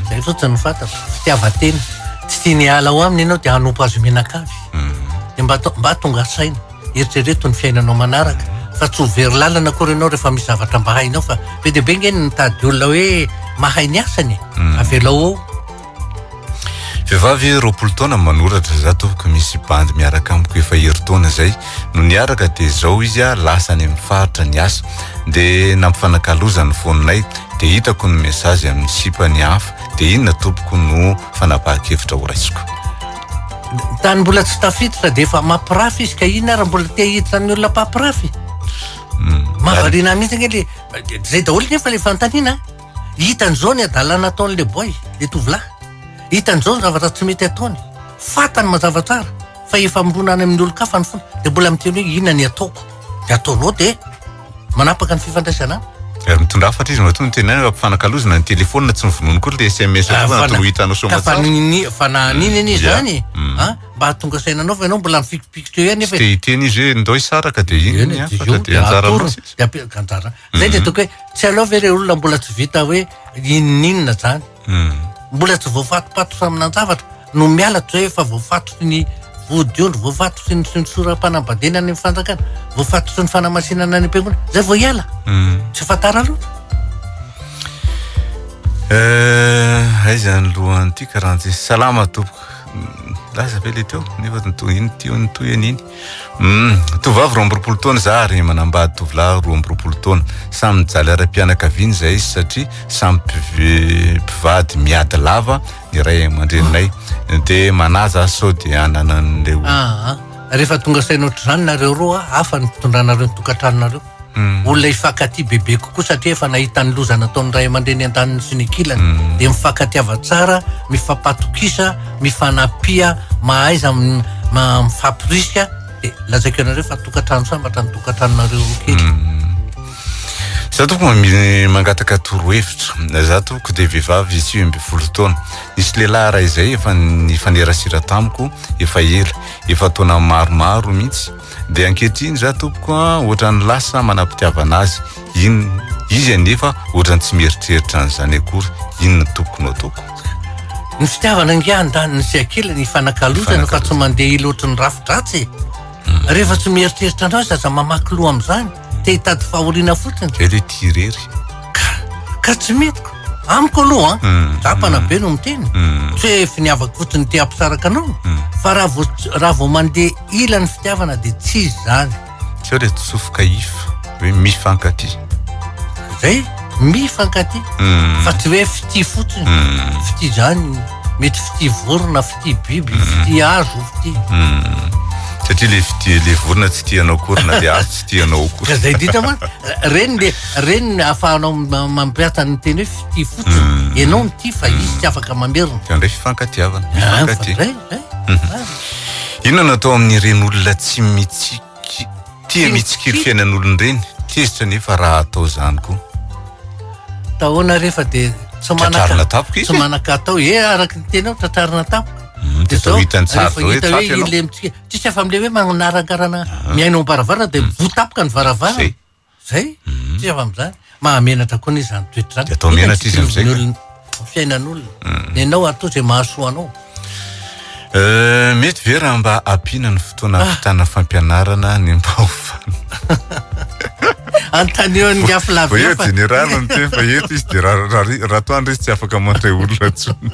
C: Zay fotsiny no fantako. Fitiavan-tena. Tsy tiany hiala ao aminy ianao dia hanompo azy mianakavy. Dia mba mba tonga saina. Eritrereto ny fiainanao manaraka fa tsy ho very lalana akory ianao rehefa misy zavatra mba hainao fa be dia be nge ny mitady olona hoe mahay ny asany e. Avelao ao.
B: Vehivavy 20 taona manoratra, za tompoko misy bandy miaraka amiko efa herintaona zay no niaraka de zao izy a lasa any amin'ny faritra niasa de nampifanakalozany ny phone-nay de hitako ny message amin'ny sipany hafa de inona tompoko no fanapahan-kevitra ho raisiko?
C: Tany mbola tsy tafiditra de efa mampirafy izy ka inona ary mbola te hiditra amin'ny olona mpampirafy? Mahavariana mihitsy ange le zay daholo nefa le fanontaniana. Hitany zao ny hadalana ataon'le boay, le tovolahy. Hitany zao ny zavatra tsy mety ataony. Fantany mazava tsara fa efa mirona any amin'ny olon-kafa ny fony. Dia mbola miteny hoe inona ny ataoko. Ny ataonao dia manapaka ny fifandraisana aminy.
B: Ary mitondra hafatra izy matoa niteny any ampifanakalozana ny telephone tsy mivonono koa le SMS ah, tonga natoro hitanao
C: soa aman-tsara. Fa na an'iny anie izany e. Ah, mba hahatonga saina anao fa ianao mbola mifikipikitra eo ihany
B: nefa. Tsy te hiteny izy hoe ndao hisaraka dia iny ny hafatra dia anjaranao
C: sisa. Dia anjara. Zay dia ataoko hoe tsy aleo ve re olona mbola tsy vita hoe inoninona zany. Mbola tsy voafatopatotra aminan-javatra no miala toy izay efa voafatotry ny vodiondry, voafatotry ny sy ny sora-panambadiana any amin'ny fanjakana, voafatotry ny fanamasinana any am-piangonana, zay vao hiala. Tsy efa tara loatra.
B: Eh, aiza ny lohan'ity karanjy? Salama tompoko. Lasa ve le teo? Nefa nitohy iny teo nitohy eny iny. Hum, tovovavy 22 taona za ary manambady tovolahy 22 taona. Samy mijaly ara-pianakaviana izahay satria samy mpivady miady lava ny ray aman-dreninay. Dia manahy za sao dia hananan'ilay olona.
C: Aa, rehefa tonga saina ohatr'izany nareo roa, hafa ny fitondranareo ny tokantranonareo. Olona hifankatia bebe kokoa satria efa nahita ny loza nataon'ny ray aman-dreny andaniny sy ny ankilany. Dia mifankatiava tsara, mifampatokisa, mifanampia, mahaiza mifampirisika dia lazaiko anareo fa tokantrano sambatra ny tokantranonareo roa kely.
B: Za tompoko mangataka torohevitra. Za tompoko dia vehivavy 19 taona. Nisy lehilahy iray izay efa nifanerasera tamiko efa ela, efa taona maromaro mihitsy. Dia ankehitriny za tompoko a, ohatran'ny lasa manam-pitiavana azy. In, izy anefa ohatran'ny tsy mieritreritra an'izany akory. Inona tompoko no ataoko?
C: Ny fitiavana ange andaniny sy ankilany ifanakalozana fa tsy mandeha ila ohatry ny rafi-dratsy e. Rehefa tsy mieritreritra anao izy aza mamaky loha amin'izany. Te hitady fahoriana fotsiny.
B: Zay le tia irery.
C: Ka, ka tsy mety ko. Amiko aloha an, za mpanabe no miteny. Tsy hoe finiavako fotsiny te hampisaraka anao. Fa raha vao, raha vao mandeha ila ny fitiavana dia tsy izy izany.
B: Sao le tsofoka if hoe mifankatia.
C: Zay, mifankatia. Fa tsy hoe fitia fotsiny. Fitia izany mety fitia vorona, fitia biby, fitia hazo, fitia.
B: Satria le fitia le vorona tsy tia anao akory na le hazo tsy tia anao akory.
C: Ka zay indrindra mantsy, reny le reny ny ahafahanao mampiasa ny teny hoe fitia fotsiny. Ianao no tia fa izy tsy afaka mamerina.
B: Dia indray fifankatiavana,
C: Ah,
B: mifankatia.
C: zay, zay.
B: Inona no atao amin'ireny olona tsy mitsiky tia mitsikilo fiainan'olona ireny? Tezitra nefa raha atao izany koa.
C: Taona rehefa dia tsy
B: Tratrarina tampoka izy
C: tsy
B: e.
C: manan-katao. E, araka ny tenao, tratrarina tampoka.
B: Dia atao hitany tsara
C: rehefa
B: zao hoe
C: hita hoe
B: tratra ianao.
C: ilay mitsika, tsisy afa amin'ilay hoe manarakarana mihaino am-baravarana dia mivoa tampoka ny varavarana.
B: Zay.
C: Zay, tsisy afa amin'izany. Mahamenatra koa anie izany toetra izany.
B: Dia atao menatra izy amin'izay ka.
C: Ny olona, fiainan'olona. Ny anao atao izay mahasoa anao.
B: Euh, mety ve raha mba ampiana ny fotoana hampitana fampianarana ny mba ho fanina?
C: Antanio an'i Ngafy
B: Vao eo
C: Lavia fa
B: jeneraly no miteny fa eto izy dia raha raha raha atoandro izy tsy afaka mandray olona intsony.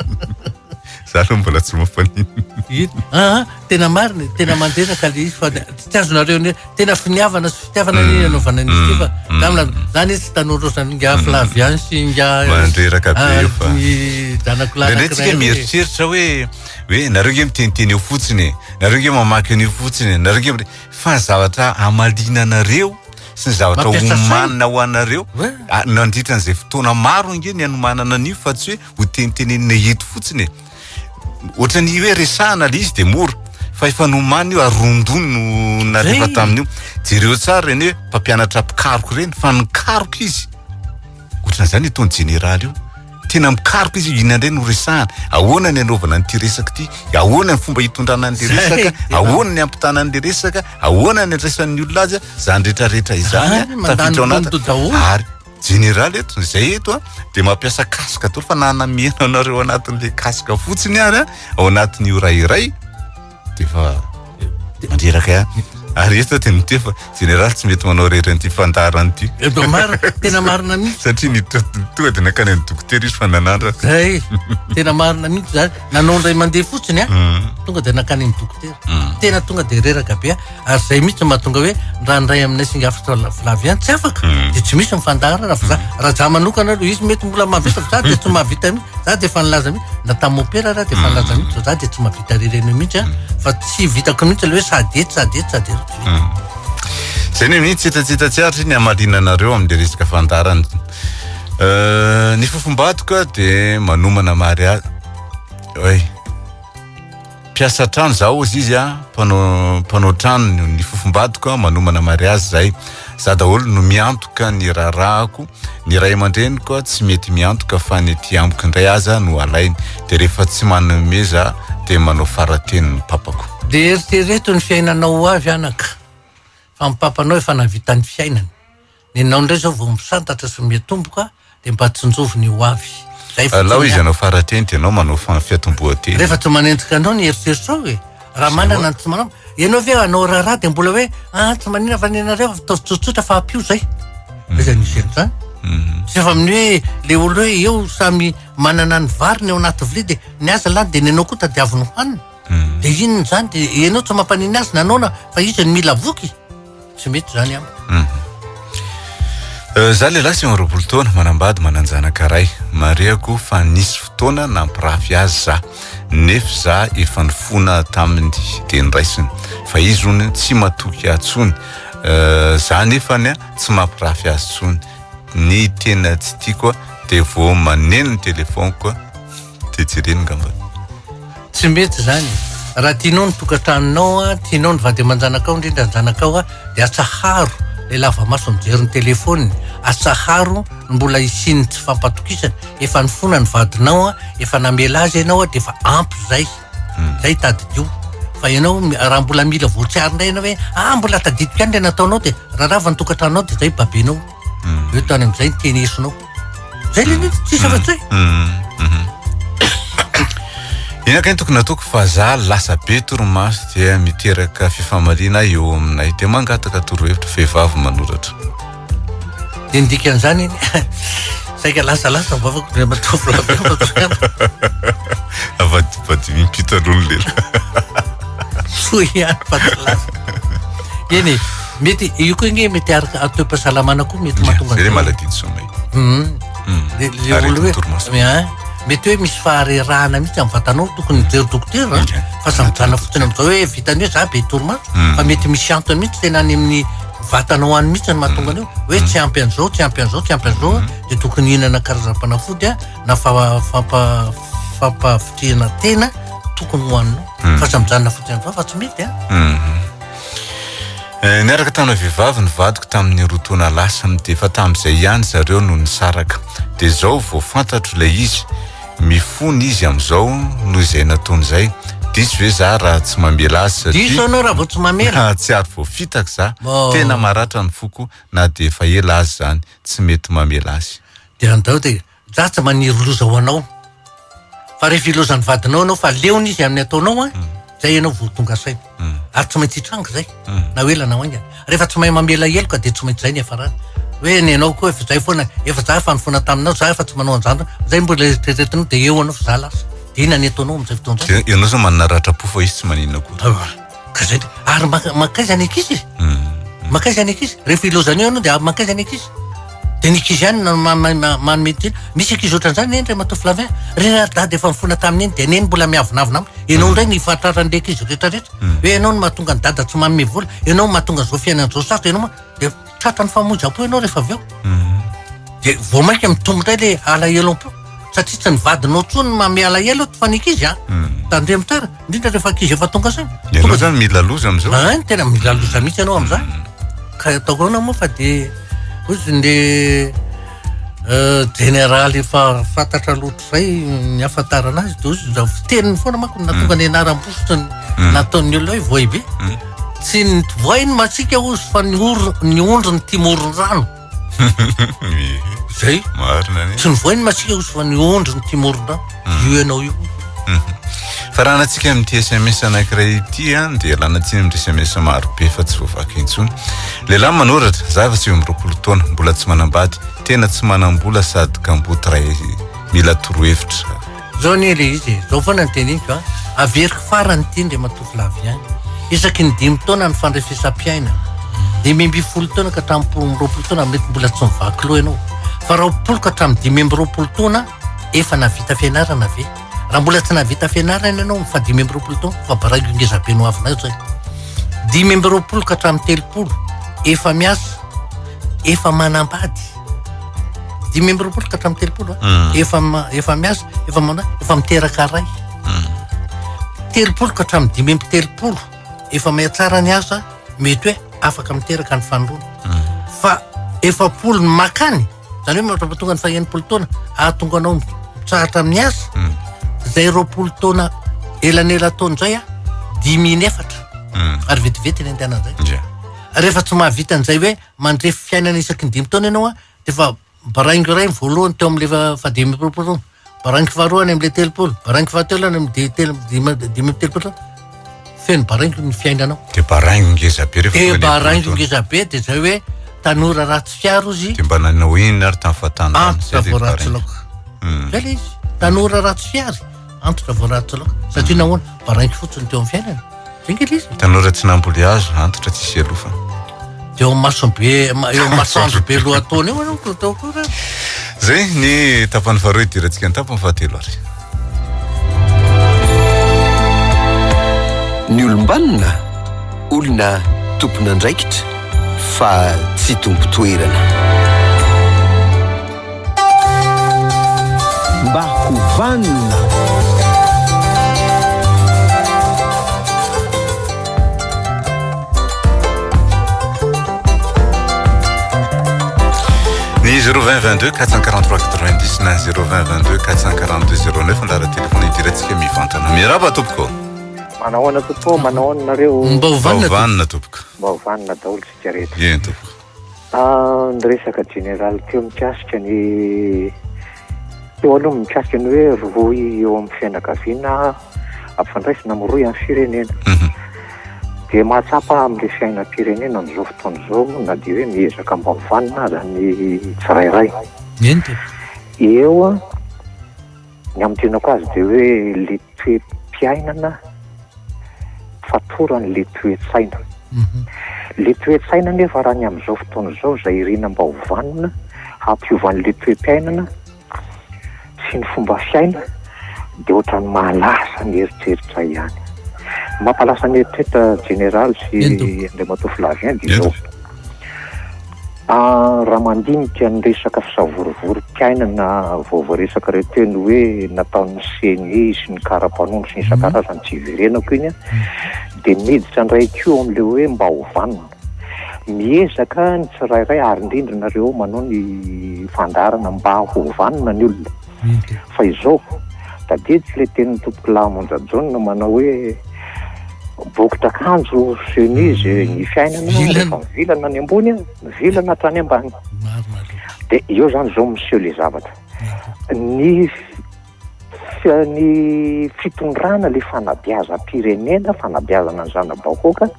B: Za aloha mbola tsy mampaninona.
C: Ito. Ah, ah, tena marina, tena mandreraka le izy fa tsy azonareo ny tena finiavana sy fitiavana ny anaovana an'izy ity fa za milaza za anie tsy tanora ohatran'ny ingahy Flavian sy ingahy
B: Mandreraka be io fa.
C: ny zanako lahy
B: Indraindray tsika
C: anankiray
B: mieritreritra hoe hoe nareo nge miteniteny eo fotsiny e, nareo nge mamaky an'io fotsiny e, nareo nge mire- fa ny zavatra hamaliana anareo sy ny zavatra
C: Mampiasa saina.
B: homanina ho anareo
C: Ouais.
B: ah, nandritra an'izay fotoana maro nge ny hanomanana an'io fa tsy hoe ho tenitenenina eto fotsiny e. Ohatran'ny hoe resahana le izy de mora fa efa nomanina io ary rondony no nalefa
C: Zay.
B: tamin'io. Jereo tsara ireny hoe mpampianatra mpikaroka ireny fa nikaroka izy. Ohatran'izany io ataon'ny jeneraly io. Tena mikaroka izy inona indray no resahana, ahoana ny anaovana an'ity resaka ity, ahoana ny fomba hitondrana an'le
C: Zay,
B: resaka,
C: tena.
B: ahoana ny hampitana an'le resaka, ahoana ny andraisan'ny olona azy, izany rehetrarehetra izany
C: Zany, mandany
B: tafiditra ao anaty
C: bondo daholo.
B: ary. Jeneraly eto, izay eto a dia mampiasa casque daholo fa na nameno anareo anatin'ilay casque fotsiny ary a ao anatin'ny ora iray dia efa mandreraka ihany. Ary eto dia miteny fa jeneraly tsy mety manao irery an'ity fandaharana ity.
C: Eto marina, tena marina mihitsy.
B: Satria ny tonga dia nankany amin'ny dokotera izy fa nanandrana.
C: Zay, tena marina mihitsy zany. Nanao indray mandeha fotsiny a, tonga dia nankany amin'ny dokotera. Tena tonga dia reraka be. Ary zay mihitsy no mahatonga hoe raha ny ray aminay singa Flavien tsy afaka mm. dia tsy misy ny fandaharana fa za mm. raha za manokana aloha izy mety mbola mahavita fa za dia tsy mahavita mihitsy za dia efa nilaza mihitsy na tamin'ny mopera raha dia efa nilaza mm. mihitsy fa za dia tsy mahavita rereny mihitsy a fa tsy vitako mihitsy le hoe sady etsy sady etsy sady eroa tsy vita.
B: Zay ny mihitsy hitatsita tsy aritra ny hamarinana anareo amin'le resaka fandaharana. Euh, ny fofombadiko dia manomana mariazy. Oy. Mpiasa trano za ozy izy a, mpanao mpanao trano ny fofombadiko a, manomana mariazy zay. Za daholo no miantoka ny raharahako, ny ray aman-dreniko a tsy mety miantoka fa ny aty amiko indray aza no alainy. De rehefa tsy manome za de manao farateny ny papako.
C: De eritrereto ny fiainanao ho avy anaka fa ny papanao efa nahavita ny fiainany. Nenao indray zao vao misantatra sy miatomboka dia mba tsinjovy ny ho avy.
B: Zay fotsiny Alao izy hanao farateny dia ianao manao fiatombohan-teny.
C: Rehefa tsy manenjika anao ny eritreritrao e. Raha manana ny tsy manao. Ianao ve hanao raharaha dia mbola hoe ah tsy manina fa nenareo ataovy tsotsotra fa ampio zay. Aiza misy an'izany? Tsy efa amin'ny hoe le olona hoe eo samy manana ny variny ao anaty vilia dia ny azy lany dia nenao koa tadiaviny hohanina. Dia inona izany dia ianao tsy mampanina azy nanaona fa izy no mila voky. Tsy mety izany amiko.
B: Mhm. Euh, za lehilahy 29 taona, manambady, manan-janaka ray. Marihako fa nisy fotoana nampirafy azy za, nefa za efa nifona taminy de niraisiny. Fa izy hono tsy matoky ahy tsony. Euh, za nefany tsy mampirafy azy tsony. Ny tena tsy tiako de vao maneno ny telefoniko Dia jereny ngamba.
C: Tsy mety izany e. Raha tianao ny tokantranonao a, tianao ny vady aman-janakao indrindra ny zanakao a, dia atsaharo ilay lava maso mijery ny telefaoniny, atsaharo ny mbola hisian'ny tsy fampatokisana, efa nifona ny vadinao a, efa namela azy ianao a, dia efa ampy izay. Izay tadidio. Fa ianao raha mbola mila voatsiaro indray ianao hoe ah mbola tadidiko ihany ilay nataonao dia raha rava ny tokantranonao dia izay babenao. Eo tany amin'izay ny teny esonao. Zay le mihitsy, tsisy afa-tsy zay.
B: Inona kay ny tokony ataoko fa za lasa be torimaso dia miteraka fifamaliana eo aminay dia mangataka torohevitra vehivavy manoratra.
C: Dia ny dikan'izany iny saika lasalasa ny vavako ndray matoa Flavien fa tsy ampy.
B: Avadibadimo impito aloha ny lela.
C: Soa ihany fa tsy lasa. Eny e, mety io koa ange mety araka toe-pahasalamana koa mety mahatonga
B: Zay le maladie du sommeil.
C: Le le olona hoe
B: Aretin-torimaso.
C: Hein? Mety hoe misy faharerahana mihitsy amin'ny vatanao tokony mijery dokotera
B: Ok.
C: fa tsy mijanona fotsiny amin'izao hoe vitan'ny hoe za be torimaso fa mety misy antony mihitsy tena any amin'ny vatanao any mihitsy no mahatonga an'io hoe tsy ampy an'izao tsy ampy an'izao tsy ampy an'izao dia tokony hihinana karazam-panafody a na fa fampa fampavitrihana tena tokony hohaninao fa tsy mijanona fotsiny amin'izao fa tsy mety a.
B: Eh, niaraka tamina vehivavy ny vadiko tamin'ny roa taona lasa, dia efa tamin'izay ihany zareo no nisaraka. Dia izao vao fantatro ilay izy, mifona izy amin'izao noho izay nataony izay. Diso ve za raha tsy mamela azy satria
C: Diso ianao raha vao tsy mamela.
B: Nahatsiaro voafitaka za,
C: Oh.
B: tena maratra ny foko na dia efa ela aza izany, tsy mety mamela azy.
C: Dia andao dia Za tsy maniry loza ho anao. Fa rehefa ilozan'ny vadinao ianao fa leona izy amin'ny ataonao an, zay ianao vao tonga saina. Ary tsy maintsy hitranga izay, na ho ela na ho haingana. Rehefa tsy mahay mamela heloka dia tsy maintsy izay ny hiafarany. Hoe ny anao koa efa zay foana, efa za efa nifona taminao, za efa tsy manao an'izany, zay mbola eritreretinao dia eo anao fa za lasa. Dia inona ny ataonao amin'izay fotoana izay?
B: Dia ianao zao manana ratram-po fa izy tsy maninona akory.
C: Ka zay, ary mankaiza ny ankizy e? Mankaiza ny ankizy? Rehefa ilozan'io ianao dia mankaiza ny ankizy? Dia ny ankizy ihany no manome tsiny. Misy ankizy ohatran'izany neny Ramatoa Flavien. Ry ry dada efa nifona tamin'i neny dia neny mbola miavonavona aminy. Ianao indray no ifatraran'ilay ankizy rehetra rehetra. Hoe ianao no mahatonga ny dada tsy manome vola, ianao no mahatonga izao fiainana izao sarotra, ianao dia tratran'ny famoizam-po ianao rehefa avy eo. Dia vao mainka mitombo indray ilay alahelo am-po. Satria tsy ny vadinao intsony no manome alahelo eto fa ny ankizy an. Tandremo tsara, indrindra rehefa ankizy efa tonga saina.
B: Ianao izany mila loza amin'izao?
C: Ein, tena mila loza mihitsy ianao amin'izany. Ka ataoko ahoana moa fa dia hozy ny jeneraly efa fantatra loatra izay ny ahafantarana azy dia hozy ny fiteniny foana manko no nahatonga ny anaram-bositra nataon'ny olona hoe voay be. Tsy ny voay no masiaka hozy fa ny oro- ny ondry no tia moron-drano. Zay.
B: Marina anie.
C: Tsy ny voay no masiaka ozy fa ny ondry ny tia moron-drano. Io ianao io.
B: Faranantsika amin'ity sms anankiray ity an, dia ialana tsiny amin'ny sms maro be fa tsy voavaky intsony. Lehilahy manoratra, za efa 29 taona, mbola tsy manambady, tena tsy manam-bola sady kamboty ray mila torohevitra.
C: Zao anie le izy e, zao foana ny teneniko a, averiko farany ity Andriamatoa Flavien, isaky ny dimy taona ny fandrefesam-piainana, 15 taona ka hatramin'ny 20 taona mety mbola tsy mivaky loha ianao, fa 20 ka hatramin'ny 25 taona efa nahavita fianarana ve? Raha mbola tsy nahavita fianarana ianao amin'ny faha 25 taona, fa baraingo ngeza be no avinao zay. 25 ka hatramin'ny 30 efa miasa, efa manambady. 25 ka hatramin'ny 30 a. Efa efa miasa, efa mana, efa miteraka ray. 30 ka hatramin'ny 35 efa mihatsara ny asa, mety hoe afaka miteraka ny fanindroany. Fa 40 ny makany, zany hoe mahatonga tonga ny faha 60 taona, ahatonga anao mitsahatra amin'ny asa, zay 20 taona elanelan-taona zay a, dimy inefatra. Ary vetivety ny andehanan'izay. Rehefa tsy mahavita an'izay hoe mandrefy fiainana isaky ny dimy taona ianao a, dia efa baraingo iray ny voalohany teo amin'ilay faha 25 taona, baraingo faharoa any amin'ilay 30, baraingo fahatelo any amin'ny telo, 35 taona, feno baraingo ny fiainanao.
B: Dia baraingo ngeza be rehefa
C: Dia
B: tonga ny
C: baraingo
B: 60 taona.
C: ngeza be, dia izay hoe tanora ratsy fiaro izy.
B: Dia mba nanao inona ary tamin'ny fahatanana?
C: Antitra
B: Izay
C: vao
B: dia
C: ratsy
B: baraingo.
C: laoka. Izay ilay izy. Tanora ratsy fiary, antitra vao ratsy laoka. Satria nahoana? Baraingo fotsiny teo amin'ny fiainana. Zay nge le izy.
B: Tanora tsy namboly hazo, antitra tsisy ialofana.
C: Dia eo amin'ny be, eo amin'ny masoandro be lohataona eo ianao no atao akory ary.
B: Zay ny tapany faharoa hidirantsika ny tapany fahatelo ary.
A: Ny olom-banona, olona tompon'andraikitra fa tsy tompon-toerana. Mba ho vanona.
B: Ny 020 22 443 90 na 020 22 442 09 laharan-telefona idirantsika mivantana. Miarahaba tompoko.
D: Manao ahoana tompoko, manao ahoana nareo?
C: Mba ho vanona
B: Mba ho vanona tompoko.
D: Mba ho vanona daholo isika rehetra.
B: Eny tompoko.
D: Ny resaka jeneraly teo mikasika ny teo aloha mikasika ny hoe rohy eo amin'ny fianakaviana ampifandraisina amin'ny rohy amin'ny firenena. Dia mahatsapa amin'ilay fiainam-pirenena amin'izao fotoana izao na dia hoe miezaka mba ho vanona aza ny tsirairay.
C: Eny tompoko.
D: Eo Ny hamintinako azy dia hoe le toe-piainana fatoran'le toe-tsaina. Le toe-tsaina anefa raha ny amin'izao fotoana izao izay irina mba ho vanona hampiova an'le toe-piainana sy ny fomba fiaina dia ohatran'ny mahalasa ny eritreritra ihany. Ny mampalasa ny eritreritra Jeneraly sy Andriamatoa Flavien dia izao. Raha mandinika ny resaka fisavorovorom-piainana vao voaresaka ireo teny hoe nataon'ny ceni sy ny kara-panondro sy ny isan-karazany tsy hiverenako iny dia miditra indray koa amin'ilay hoe mba ho vanona. Miezaka ny tsirairay ary indrindra nareo manao ny fandaharana mba ho vanona ny olona. Fa izao, tadidiko ilay tenin'ny tompokolahy Monja Jaona manao hoe bokotra akanjo chemise ny fiainana rehefa mivilana ny ambony, mivilana hatrany ambany. Dia eo izany izao miseho ilay zavatra. Ny ny fitondrana ilay fanabeazam-pirenena, fanabeazana ny zana-bahoaka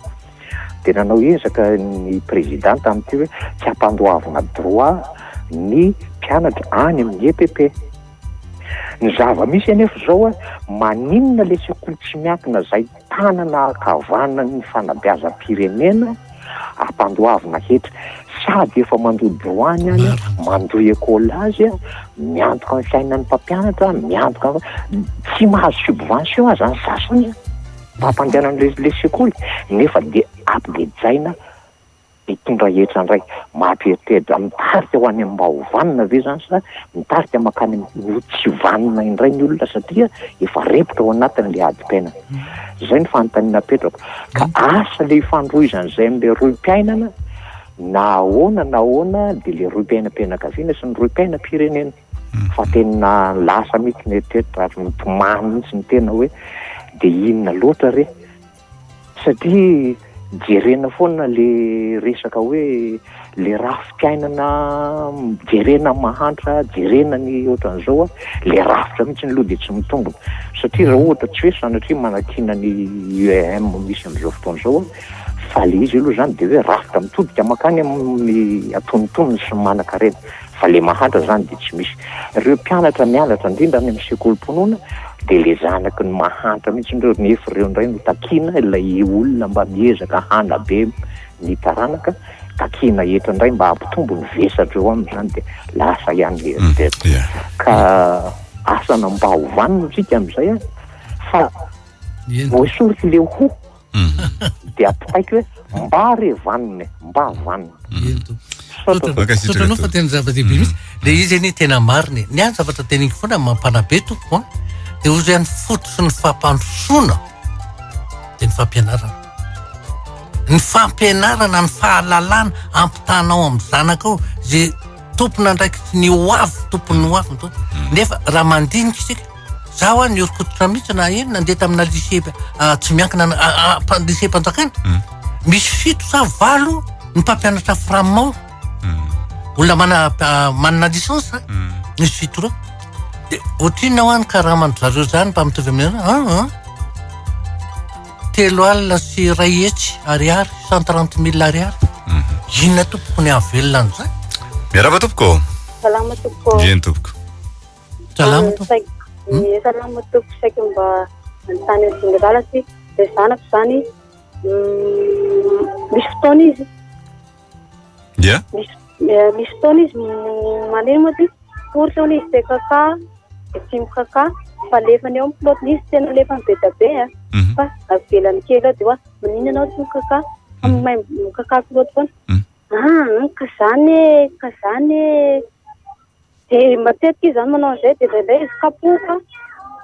D: dia nanao ezaka ny président tamin'ity hoe tsy ampandoavina droit ny mpianatra any amin'ny EPP. Ny zava-misy anefa izao, maninona ilay sekoly tsy miankina izay tanana ankavanan'ny fanabeazam-pirenena ampandoavina hetra, sady efa mandoa droit ny any, mandoa écolage, miantoka ny fiainan'ny mpampianatra, miantoka, tsy mahazo subvention aza ny sasany. Mba hampandehanana ilay sekoly nefa dia ampigejaina hitondra hetra indray. Mampieritreritra, mitarika ho any amin'ny mba ho vanona ve izany sa mitarika mankany amin'ny ho tsy vanona indray ny olona satria efa repotra ao anatin'ilay adim-piainana. Izay no fanontaniana apetrako. Ka asa ilay ifandrohizan'izay amin'ilay rohim-piainana na ahoana na ahoana dia ilay rohim-piainam-pianakaviana sy ny rohim-piainam-pirenena. Fa tena lasa mihitsy ny eritreritra ary mitomany mihitsy ny tena hoe dia inona loatra re? Satria jerena foana le resaka hoe Le rafi-piainana jerena mahantra, jerena ny ohatran'izao, le rafitra mihitsy aloha dia tsy mitombina. Satria raha ohatra tsy hoe sanatria manakiana ny IEM misy amin'izao fotoana izao, fa le izy aloha izany dia hoe rafitra mitodika mankany amin'ny antonontonony sy ny manankarena. Fa le mahantra izany dia tsy misy. Ireo mpianatra mianatra indrindra any amin'ny sekolim-pinoana dia le zanaky ny mahantra mihitsy ireo, nefa ireo indray no takiana ilay olona mba miezaka hanabe ny taranaka takiana eto indray mba hampitombo ny vesatra eo aminy izany dia lasa ihany ny eritreritra ka asa na mba ho vanona isika amin'izay an fa voasoriko le ho dia ampitaiko hoe mba re vanona e mba vanona.
C: Misaotra anao fa tena zava-dehibe mihitsy. Le izy anie tena marina e. Ny ahy ny zavatra teneniko foana mampanabe tompoko an, dia hozy hoe ny fototry ny fampandrosoana dia ny fampianarana. Ny fampianarana, ny fahalalana ampitanao amin'ny zanakao izay tompon'andraikitry ny ho avy, tompon'ny ho avy ny tompo. Nefa raha mandinika isika, za hoa nihoron-koditra mihitsy na eny nandeha tamina lycée tsy miankina lycée mpanjakana. Misy fito sa valo ny mpampianatra fram ao. Olona mana manana licence misy fito ireo. De ohatrinona hoa ny karaman-dry zareo zany mba mitovy amin'ny an an. 130 000 ariary, 130 000 ariary. Inona tompoko ny hahavelona an'izany?
B: Miarahaba tompoko.
E: Salama tompoko.
B: Eny tompoko.
C: Salama tompoko.
E: Salama tompoko, saika mba anontany an'i Général sy le zanako zany misy fotoana izy.
B: Ya.
E: Misy misy fotoana izy maneno moa ty, course hono izy te kaka, de tsy mikaka fa alefany eo amin'ny pilote, izy tena alefany be dia be a, fa avelany kely eo de hoa maninona ianao tsy mikaka fa mahay mikaka pilote foana. Ah, ka zany e, ka zany e. Dia matetika izy izany manao an'izay dia indraindray izy kapoka,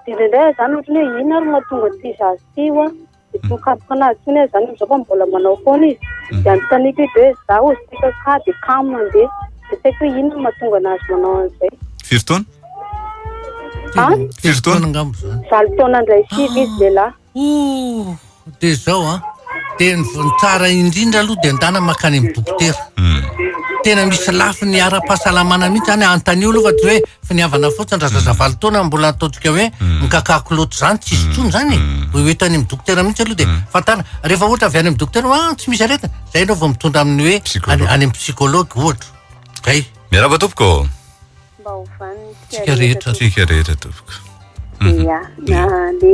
E: dia indraindray aho izany ohatran'ny hoe inona ary no mahatonga an'ity zaza ity hoa, dia tsy mikapoka an'azy intsony aho izany amin'izao fa mbola manao foana izy. Dia anontaniako izy hoe za hozy tia kaka dia kamo mandeha, dia tsy haiko hoe inona no mahatonga an'azy manao an'izay.
B: Firy taona?
E: An?
B: Firy taona?
C: Angamba izany.
E: Valo taona indray sivy izy lehilahy.
C: Ooh, dia izao an, dia ny ny tsara indrindra aloha dia andana mankany amin'ny dokotera. Tena misy lafiny ara-pahasalamana mihitsy zany, anontanio aloha fa tsy hoe finiavana fotsiny raha zaza valo taona mbola ataontsika hoe mikakà kilaoty zany tsisy intsony zany e. Ho eto any amin'ny dokotera mihitsy aloha dia fantarina. Rehefa ohatra avy any amin'ny dokotera hoe ah tsy misy aretina, zay ianao vao mitondra amin'ny hoe any any amin'ny psychologue ohatra. Zay.
B: Miarahaba tompoko.
E: Mba ho vanona
C: Tsika rehetra.
B: Tsika rehetra tompoko.
E: Ya, na le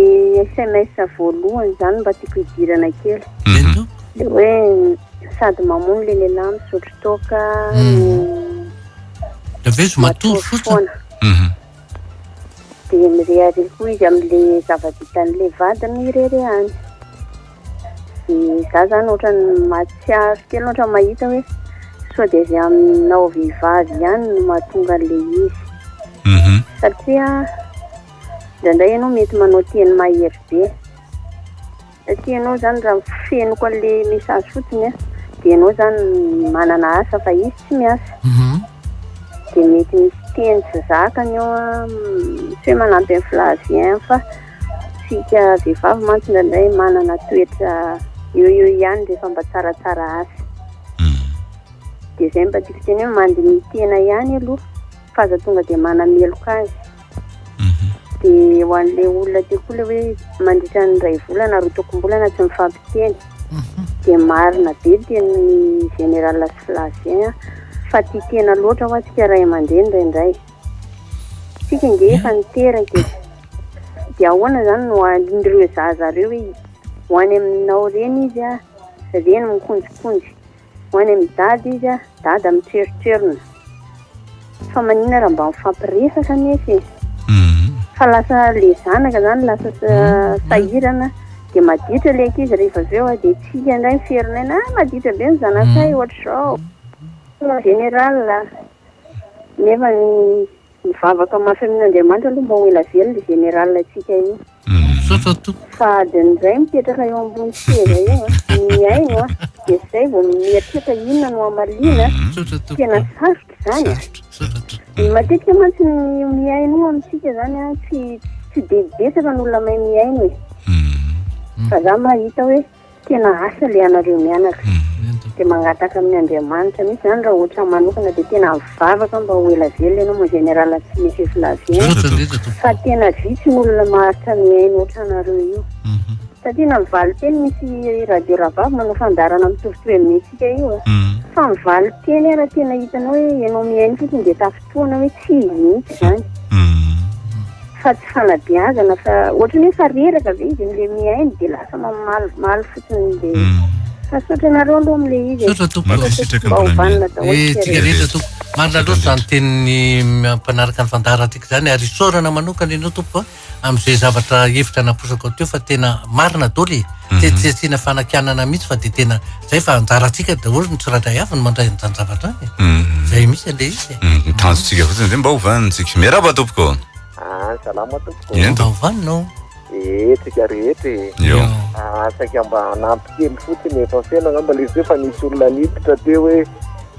E: SMS voalohany zany mba tiako hidirana kely.
C: Ento?
E: Le hoe sady mamono le lehilahy misotro toaka no
C: De avy eo izy matory
E: matory
C: fotsiny.
E: foana. Dia mirehareha koa izy amin'le zava-bitan'le vadiny irery ihany. Dia za zany ohatran'ny mahatsiaro kely ohatran'ny mahita hoe sao dia avy aminao vehivavy ihany no mahatonga an'ilay izy. Satria indraindray ianao mety manao teny mahery be. Satria ianao zany raha fenoko an'ilay message fotsiny an, dia ianao zany manana asa fa izy tsy miasa. Dia mety misy teny tsy zakany eo an, tsy hoe manampy an'i Flavien fa Tsika vehivavy mantsy indraindray manana toetra eo eo ihany rehefa mba tsaratsara asa. Dia izay mba tiako teny hoe mandiniha tena ihany aloha fa aza tonga dia manameloka azy. Dia ho an'ilay olona teo koa ilay hoe mandritra ny iray volana roa tokom-bolana tsy mifampiteny. Dia marina be ny tenin'ny général sy Flavien fa tia tena loatra hoa tsika ray aman-dreny indraindray. Tsika ange efa niteraka e. Dia ahoana izany no hanin'ireo zaza ireo hoe ho any aminao reny izy a, reny mikonjikonjy, ho any amin'i dada izy a, dada mitrerotrerona. Fa maninona raha mba mifampiresaka anefa e? Fa lasa le zanaka izany lasa sahirana dia maditra le ankizy rehefa avy eo a, dia tsika indray miferinaina, ah maditra be ny zanakay ohatr'izao. Général, nefa ny Mivavaka mafy amin Andriamanitra aloha mba ho ela velona i Général tsika io.
C: Misaotra tompoko.
E: Fa adiny iray mipetraka eo ambony seza eo a, mihaino a, dia zay vao mieritreritra inona no hamaliana,
C: Misaotra tompoko.
E: tena sarotra izany a.
C: Misaotra tompoko.
E: Matetika mantsy ny mihaino amintsika zany a, tsy tsy dia betsaka ny olona mahay mihaino e. Fa za mahita hoe tena asa le anareo mianaka. Dia mangataka amin' Andriamanitra mihitsy izany raha ohatra manokana dia tena mivavaka mba ho ela velona ianao mon général sy monsieur Flavien fa tena vitsy ny olona maharitra mihaino ohatranareo io. Satria na mivalin-teny misy radio rahavavy manao fandaharana mitovitovy amin'ny antsika io a. Fa mivalin-teny ara tena hitanao hoe ianao mihaino fotsiny dia tafintohina hoe tsy izy mihitsy izany. Fa tsy fanabeazana fa ohatran'ny hoe efa reraka ve izy amin'ilay mihaino dia lasa mamalimaly fotsiny dia fa saotra anareo aloha amin'ilay izy e.
C: Saotra tompoko.
B: Mankasitraka
E: Mba ho
B: Mbola
E: vanona daholo
C: Eh,
E: isika
C: tsika
E: rehetra.
C: rehetra tompoko. Marina loatra izany tenin'ny mpanaraka ny fandaharantsika izany ary isaorana manokana ianao tompoko a. amin'izay zavatra hevitra naposakao teo fa tena marina daholo e. Tsy tsy asiana fanakianana mihitsy fa dia tena zay fa anjarantsika daholo ny tsirairay avy no mandray an'izany zavatra any e. Zay mihitsy ilay izy e.
B: Ny tanjontsika fotsiny dia mba hovanintsika. Miarahaba tompoko.
F: Ah, salama tompoko.
B: Eny
C: Mba
B: tompoko.
C: hovanina o.
F: Eh, tsika rehetra e.
B: Eo.
F: Ah, saika mba hanampy kely fotsiny efa feno angamba ilay izy teo fa nisy olona niditra teo hoe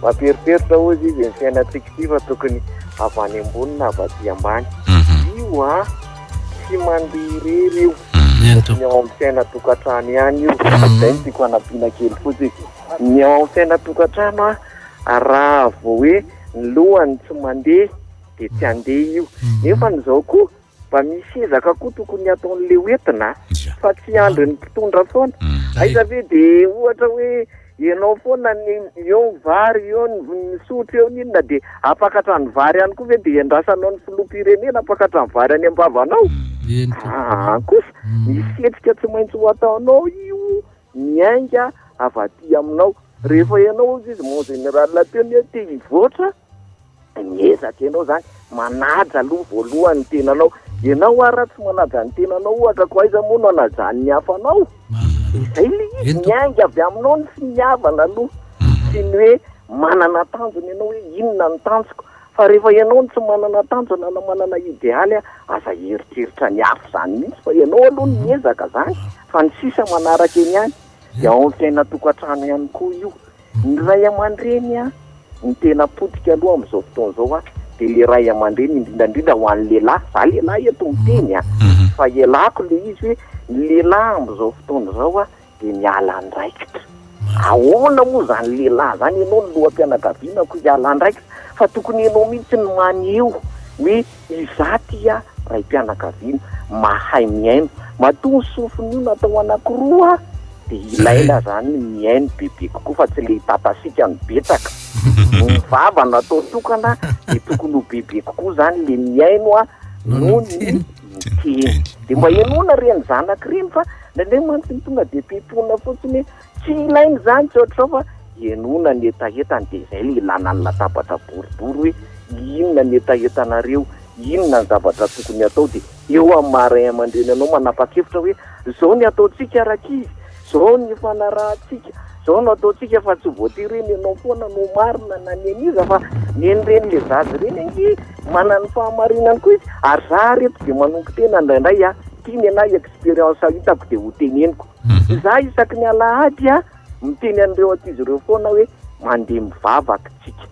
F: mampieritreritra hozy izy ny fiainantsika ity fa tokony avy any ambony na avy aty ambany. Io an, tsy mandeha irery io.
C: Eny
F: Ny
C: tompoko.
F: ao amin'ny fiainan-tokantrano ihany io. Izay no tiako hanampiana kely fotsiny. Ny ao amin'ny fiainan-tokantrano an, raha vao hoe ny lohany tsy mandeha dia tsy handeha io. Nefa izao koa, Mba misy ezaka koa tokony hataon'le hoentina fa tsy hiandry ny mpitondra foana. Aiza ve de ohatra hoe ianao foana ny eo ny vary, eo ny misotro, eo ny inona de hampakatra ny vary ihany koa ve de iandrasanao ny filoham-pirenena hampakatra ny vary any am-bavanao? Aa kosa misy hetsika tsy maintsy ho ataonao io miainga avy aty aminao. Rehefa ianao hozy izy mon général teo ny hoe te hivoatra Miezaka ianao zany manaja aloha voalohany ny tenanao. Ianao ary raha tsy manaja ny tenanao ohatra ko aiza moa no hanajan'ny hafa anao? Izay ilay izy, miainga avy aminao ny finiavana aloha sy ny hoe manana tanjona ianao hoe inona ny tanjoko. Fa rehefa ianao no tsy manana tanjona na manana idealy aza hieritreritra ny hafa izany mihitsy fa ianao aloha no miezaka zany fa ny sisa manaraka eny ihany. Dia ao amin'ny fiainan-tokantrano ihany koa io. Ny ray aman-dreny an, ny tena potika aloha amin'izao fotoana izao an, dia le ray aman-dreny indrindra indrindra ho an'ny lehilahy, za lehilahy eto miteny an, fa ialako le izy hoe ny lehilahy amin'izao fotoana izao an dia miala andraikitra. Ahoana moa izany lehilahy izany, ianao no loham-pianakaviana ko hiala andraikitra, fa tokony ianao mihitsy no maneho hoe Izaho ty a raim-pianakaviana mahay mihaino. Matoa ny sofina io natao anakiroa dia ilaina zany ny mihaino bebe kokoa fa tsy le hitatasika no betsaka. Ny vava natao tokana dia tokony ho bebe kokoa zany le mihaino a noho ny miteny. Dia mba henoina ireny zanaka ireny fa indraindray mantsy ny tonga dia pepona fotsiny hoe Tsy ilaina izany tsy ohatr'izao fa henoina ny hetahetany dia izay ilay ilana ny latabatra boribory hoe inona ny hetahetanareo, inona ny zavatra tokony hatao dia eo amin'ny maha ray aman-dreny anao manapa-kevitra hoe izao ny ataontsika rankizy, izao ny ifanarahantsika, izao no ataontsika fa tsy voatery hoe ny anao foana no marina na ny an'iza fa ny an'ireny le zaza ireny ange manana ny fahamarinany koa izy ary za ary eto dia manompo tena indraindray aho, ity ny anahy expérience hitako dia ho teneniko. Izaho isaky ny alahady a, miteny an'ireo ankizy ireo foana hoe mandeha mivavaka tsika.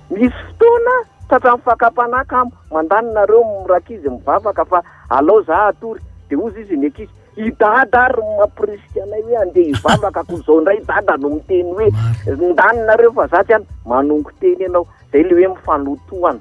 F: Misy fotoana tratran'ny fakam-panahy kamo, mandany nareo rankizy mivavaka fa alao za hatory. Dia hozy izy ny ankizy, i dada ary no mampirisika anay hoe andeha hivavaka ko zao indray dada no miteny hoe ndany nareo fa za tsy any. Manongo teny ianao, zay le hoe mifanotohana.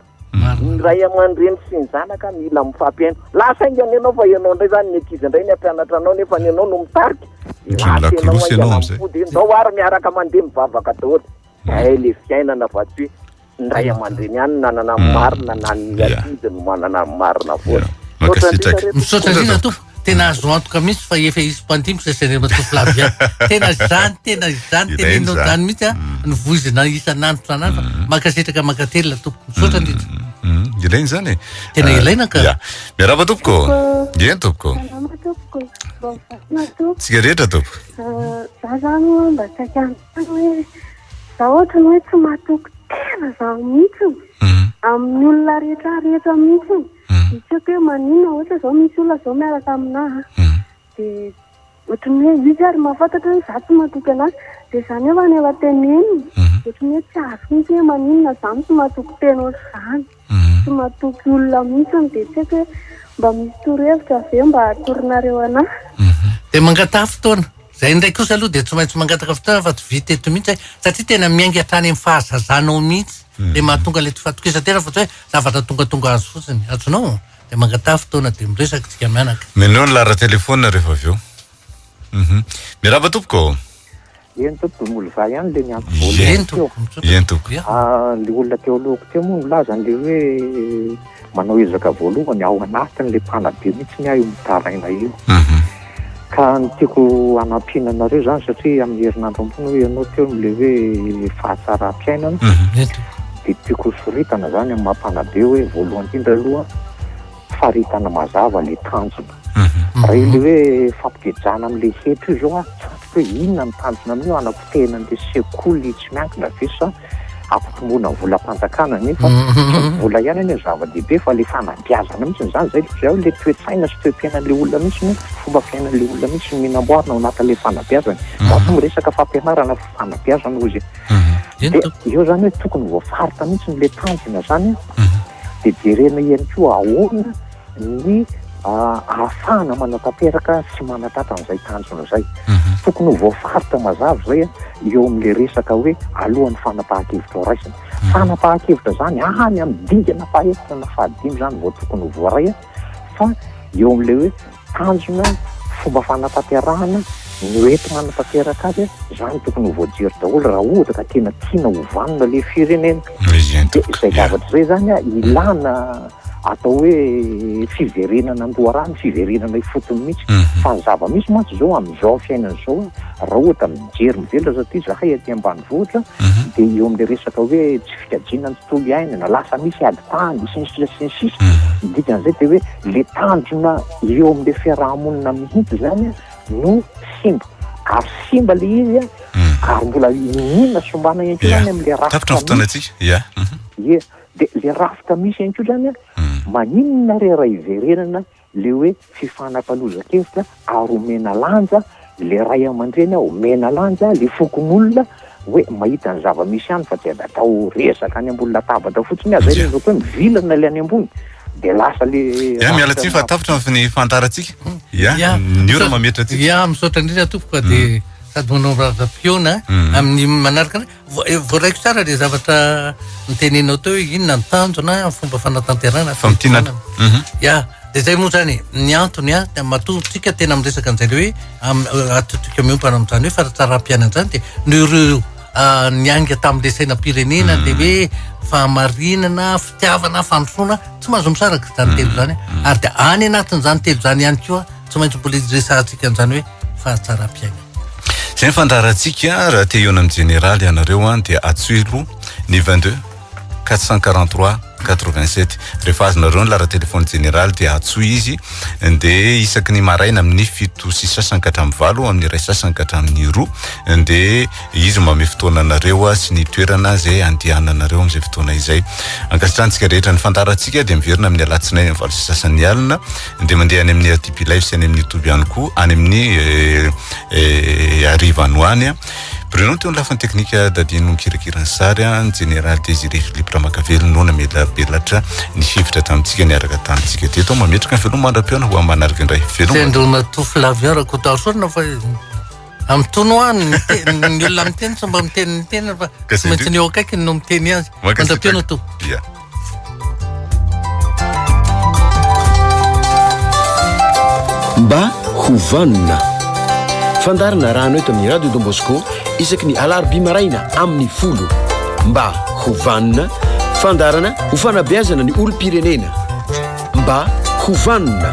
F: Ny ray aman-dreny sy ny zanaka mila mifampihaino. Lasa haingana ianao fa ianao indray izany ny ankizy indray ny hampianatra anao nefa ny ianao no mitarika.
B: Ohatran'ny
F: Lasa ianao
B: lakolosy ianao
F: haingana
B: amin'izay.
F: mipody. Ndao ary miaraka mandeha mivavaka daholo. Zay le fiainana fa tsy hoe ny ray aman-dreny ihany no nanana ny marina na ny ankizy no manana ny marina foana. Misaotra indrindra
B: Mankasitraka.
F: re
C: Misaotra
F: tompoko.
C: indrindra tompoko. Tena azo antoka mihitsy fa efa hisy mpandimby sasa Andriamatoa Flavien. Tena izany, tena izany,
B: Ilaina
C: teneninao
B: izany.
C: izany mihitsy a, ny voizina isan'andro isan'andro fa mankasitraka mankatelina tompoko. Misaotra indrindra.
B: Mm, ilaina izany e.
C: Tena
B: Ah,
C: ilaina ka.
B: ya. Miarahaba tompoko. Eny tompoko.
G: Salama tompoko, mba mivalona tompoko.
B: Tsika rehetra tompoko.
G: Eh, Za zany hoa mba saika hanontany hoe za ohatry ny hoe tsy matoky tena zaho mihitsiny amin'ny olona rehetra rehetra mihitsiny. Dia tsy haiko hoe maninona ohatra zao misy olona zao miaraka aminahy dia ohatry ny hoe izy ary mahafantatra hoe za tsy matoky anazy dia za nefa efa teneniny ohatry ny hoe tsy azoko mihitsy hoe maninona za no tsy matoky tena ohatr'izany tsy matoky olona mihitsy dia tsy haiko hoe mba misy torohevitra ve mba atoronareo anahy.
C: Dia mangataha fotoana. Zay indray kosa aloha dia tsy maintsy mangataka fotoana fa tsy vita eto mihitsy e, satria tena miainga hatrany amin'ny fahazazanao mihitsy le mahatonga le tsy fahatokisan-tena fa tsy hoe zavatra tongatonga azy fotsiny. Azonao? Dia mangataha fotoana dia miresaka tsika mianaka.
B: Menoa ny laharan-telefaonina rehefa avy eo. Mhm. Miarahaba tompoko ô.
D: Eny tompoko, Molva ihany le niantso voalohany teo.
B: Eny tompoko.
D: Ah, le olona teo alohako teo moa nilaza an'le hoe manao ezaka voalohany ao anatin'le mpanabe mihitsy ny ahy io mitaraina io.
B: Mhm.
D: Ka ny tiako hanampiana anareo zany satria amin'ny herinandro ambony hoe ianao teo le hoe fahatsaram-piainana
B: mhm.
D: dia tiako soritana zany amin'ny maha mpanabe hoe voalohany indrindra aloha faritana mazava le tanjona.
B: Mhm.
D: Raha ilay hoe fampigejana amin'ilay hetra io zao a, tsy fantatro hoe inona ny tanjona amin'io, hanapotehina an'ilay sekoly tsy miankina ve sa hampitomboana ny volam-panjakana nefa tsy ny vola ihany anie no zava-dehibe fa ilay fanabeazana mihitsy izany, izay izay ilay toe-tsaina sy toe-piainan'ilay olona mihitsy no fomba fiainan'ilay olona mihitsy no mila amboarina ao anatin'ilay fanabeazana. Za tsy miresaka fampianarana fa fanabeazana hozy. Dia eo izany hoe tokony voafaritra mihitsy ilay tanjona izany dia jerena ihany koa ahoana ny ahafahana manatanteraka sy manatratra an'izay tanjona izay. Tokony ho voafaritra mazava izay eo amin'ilay resaka hoe alohan'ny fanapahan-kevitra ho raisina. Fanapahan-kevitra izany any amin'ny dingana fahefatra na fahadimy izany vao tokony ho voaray fa eo amin'ilay hoe Tanjona, fomba fanatanterahana, ny hoenti-manatanteraka azy, izany tokony ho voajery daholo raha ohatra ka tena tiana ho vanona ilay firenena. Dia izay zavatra izay izany ilana atao hoe fiverenana an-doharano, fiverenana ifotony mihitsy. Fa ny zava-misy mantsy izao amin'izao fiainana izao, raha ohatra mijery mivelatra satria izahay aty ambanivohitra dia eo amin'ilay resaka hoe tsy fikajiana ny tontolo iainana, lasa misy ady tany sy ny sisa sy ny sisa. Ny dikan'izay dia hoe le tanjona eo amin'le fiarahamonina mihitsy zany no simba. Ary simba le izy ary mbola iniana sombana ihany koa zany amin'le rafitra
B: Tapitra ny fotoanantsika. Ya.
D: Ie. Dia le rafitra misy ihany koa zany maninona re raha hiverenana le hoe fifanakalozan-kevitra ary omena lanja le ray aman-dreny, omena lanja le fokonolona hoe mahita ny zava-misy any fa tsy avy atao resaka any ambony latabatra fotsiny aza, zay le hoe mivilana le any ambony de lasa le
B: Ya, miala tsiny fa tapitra ny fandaharantsika. Ya, ny ora mametra antsika.
C: Ya, misaotra indrindra tompoko fa de sady manao rava-pihaona amin'ny manaraka. Voaraiko tsara le zavatra nitenenao teo hoe inona ny tanjona, fomba fanatanterahana.
B: Famintinana.
C: Mhm. Ya, de zay moa zany ny antony a, de matoa tsika tena miresaka an'izay le hoe ataontsika miompana amin'izany hoe fahatsaram-piainana izany de noho ireo niainga tamin'le sainam-pirenena de hoe fahamarinana, fitiavana, fandrosoana, tsy mahazo misaraka izany telo izany ary de any anatin'izany telo izany ihany koa tsy maintsy mbola hiresahantsika an'izany hoe fahatsaram-piainana.
B: Izay ny fandaharantsika, raha te hihaona amin'ny jeneraly ianareo an dia antsoy aloha ny 22 443 87. Rehefa azonareo ny laharan-telefaon'ny jeneraly dia antsoy izy dia isaky ny maraina amin'ny 7 sy sasany ka hatramin'ny 8, amin'ny 1 sasany ka hatramin'ny 2 dia izy manome fotoana anareo sy ny toerana izay andehananareo amin'izay fotoana izay. Ankasitrahantsika rehetra ny fandaharantsika dia miverina amin'ny alatsinainy amin'ny 8 sy sasany alina dia mandeha any amin'ny RTP Live sy any amin'ny YouTube ihany koa any amin'ny hariva any ho any. Bruno teo ny lafiny teknika, Daddy no nikirakira ny sary, ny Jeneraly Désiré Philippe Ramakavelo no namelabelatra ny hevitra tamintsika niaraka tamintsika teto. Mametraka ny veloma mandra-pihaona ho amin'ny manaraka indray. Veloma.
C: Tendrona Flavien Rakotoarisoa fa amin'ny tono any ny olona miteny tsy mba miteny ny tenany fa tsy maintsy ny eo akaikiny no miteny azy. Mandra-pihaona tompoko.
B: Ya.
A: Mba ho vanona. Fandaharana arahana eto amin'ny Radio Don Bosco isaky ny alarobia maraina amin'ny 10. Mba ho vanona. Fandaharana ho fanabeazana ny olom-pirenena. Mba ho vanona.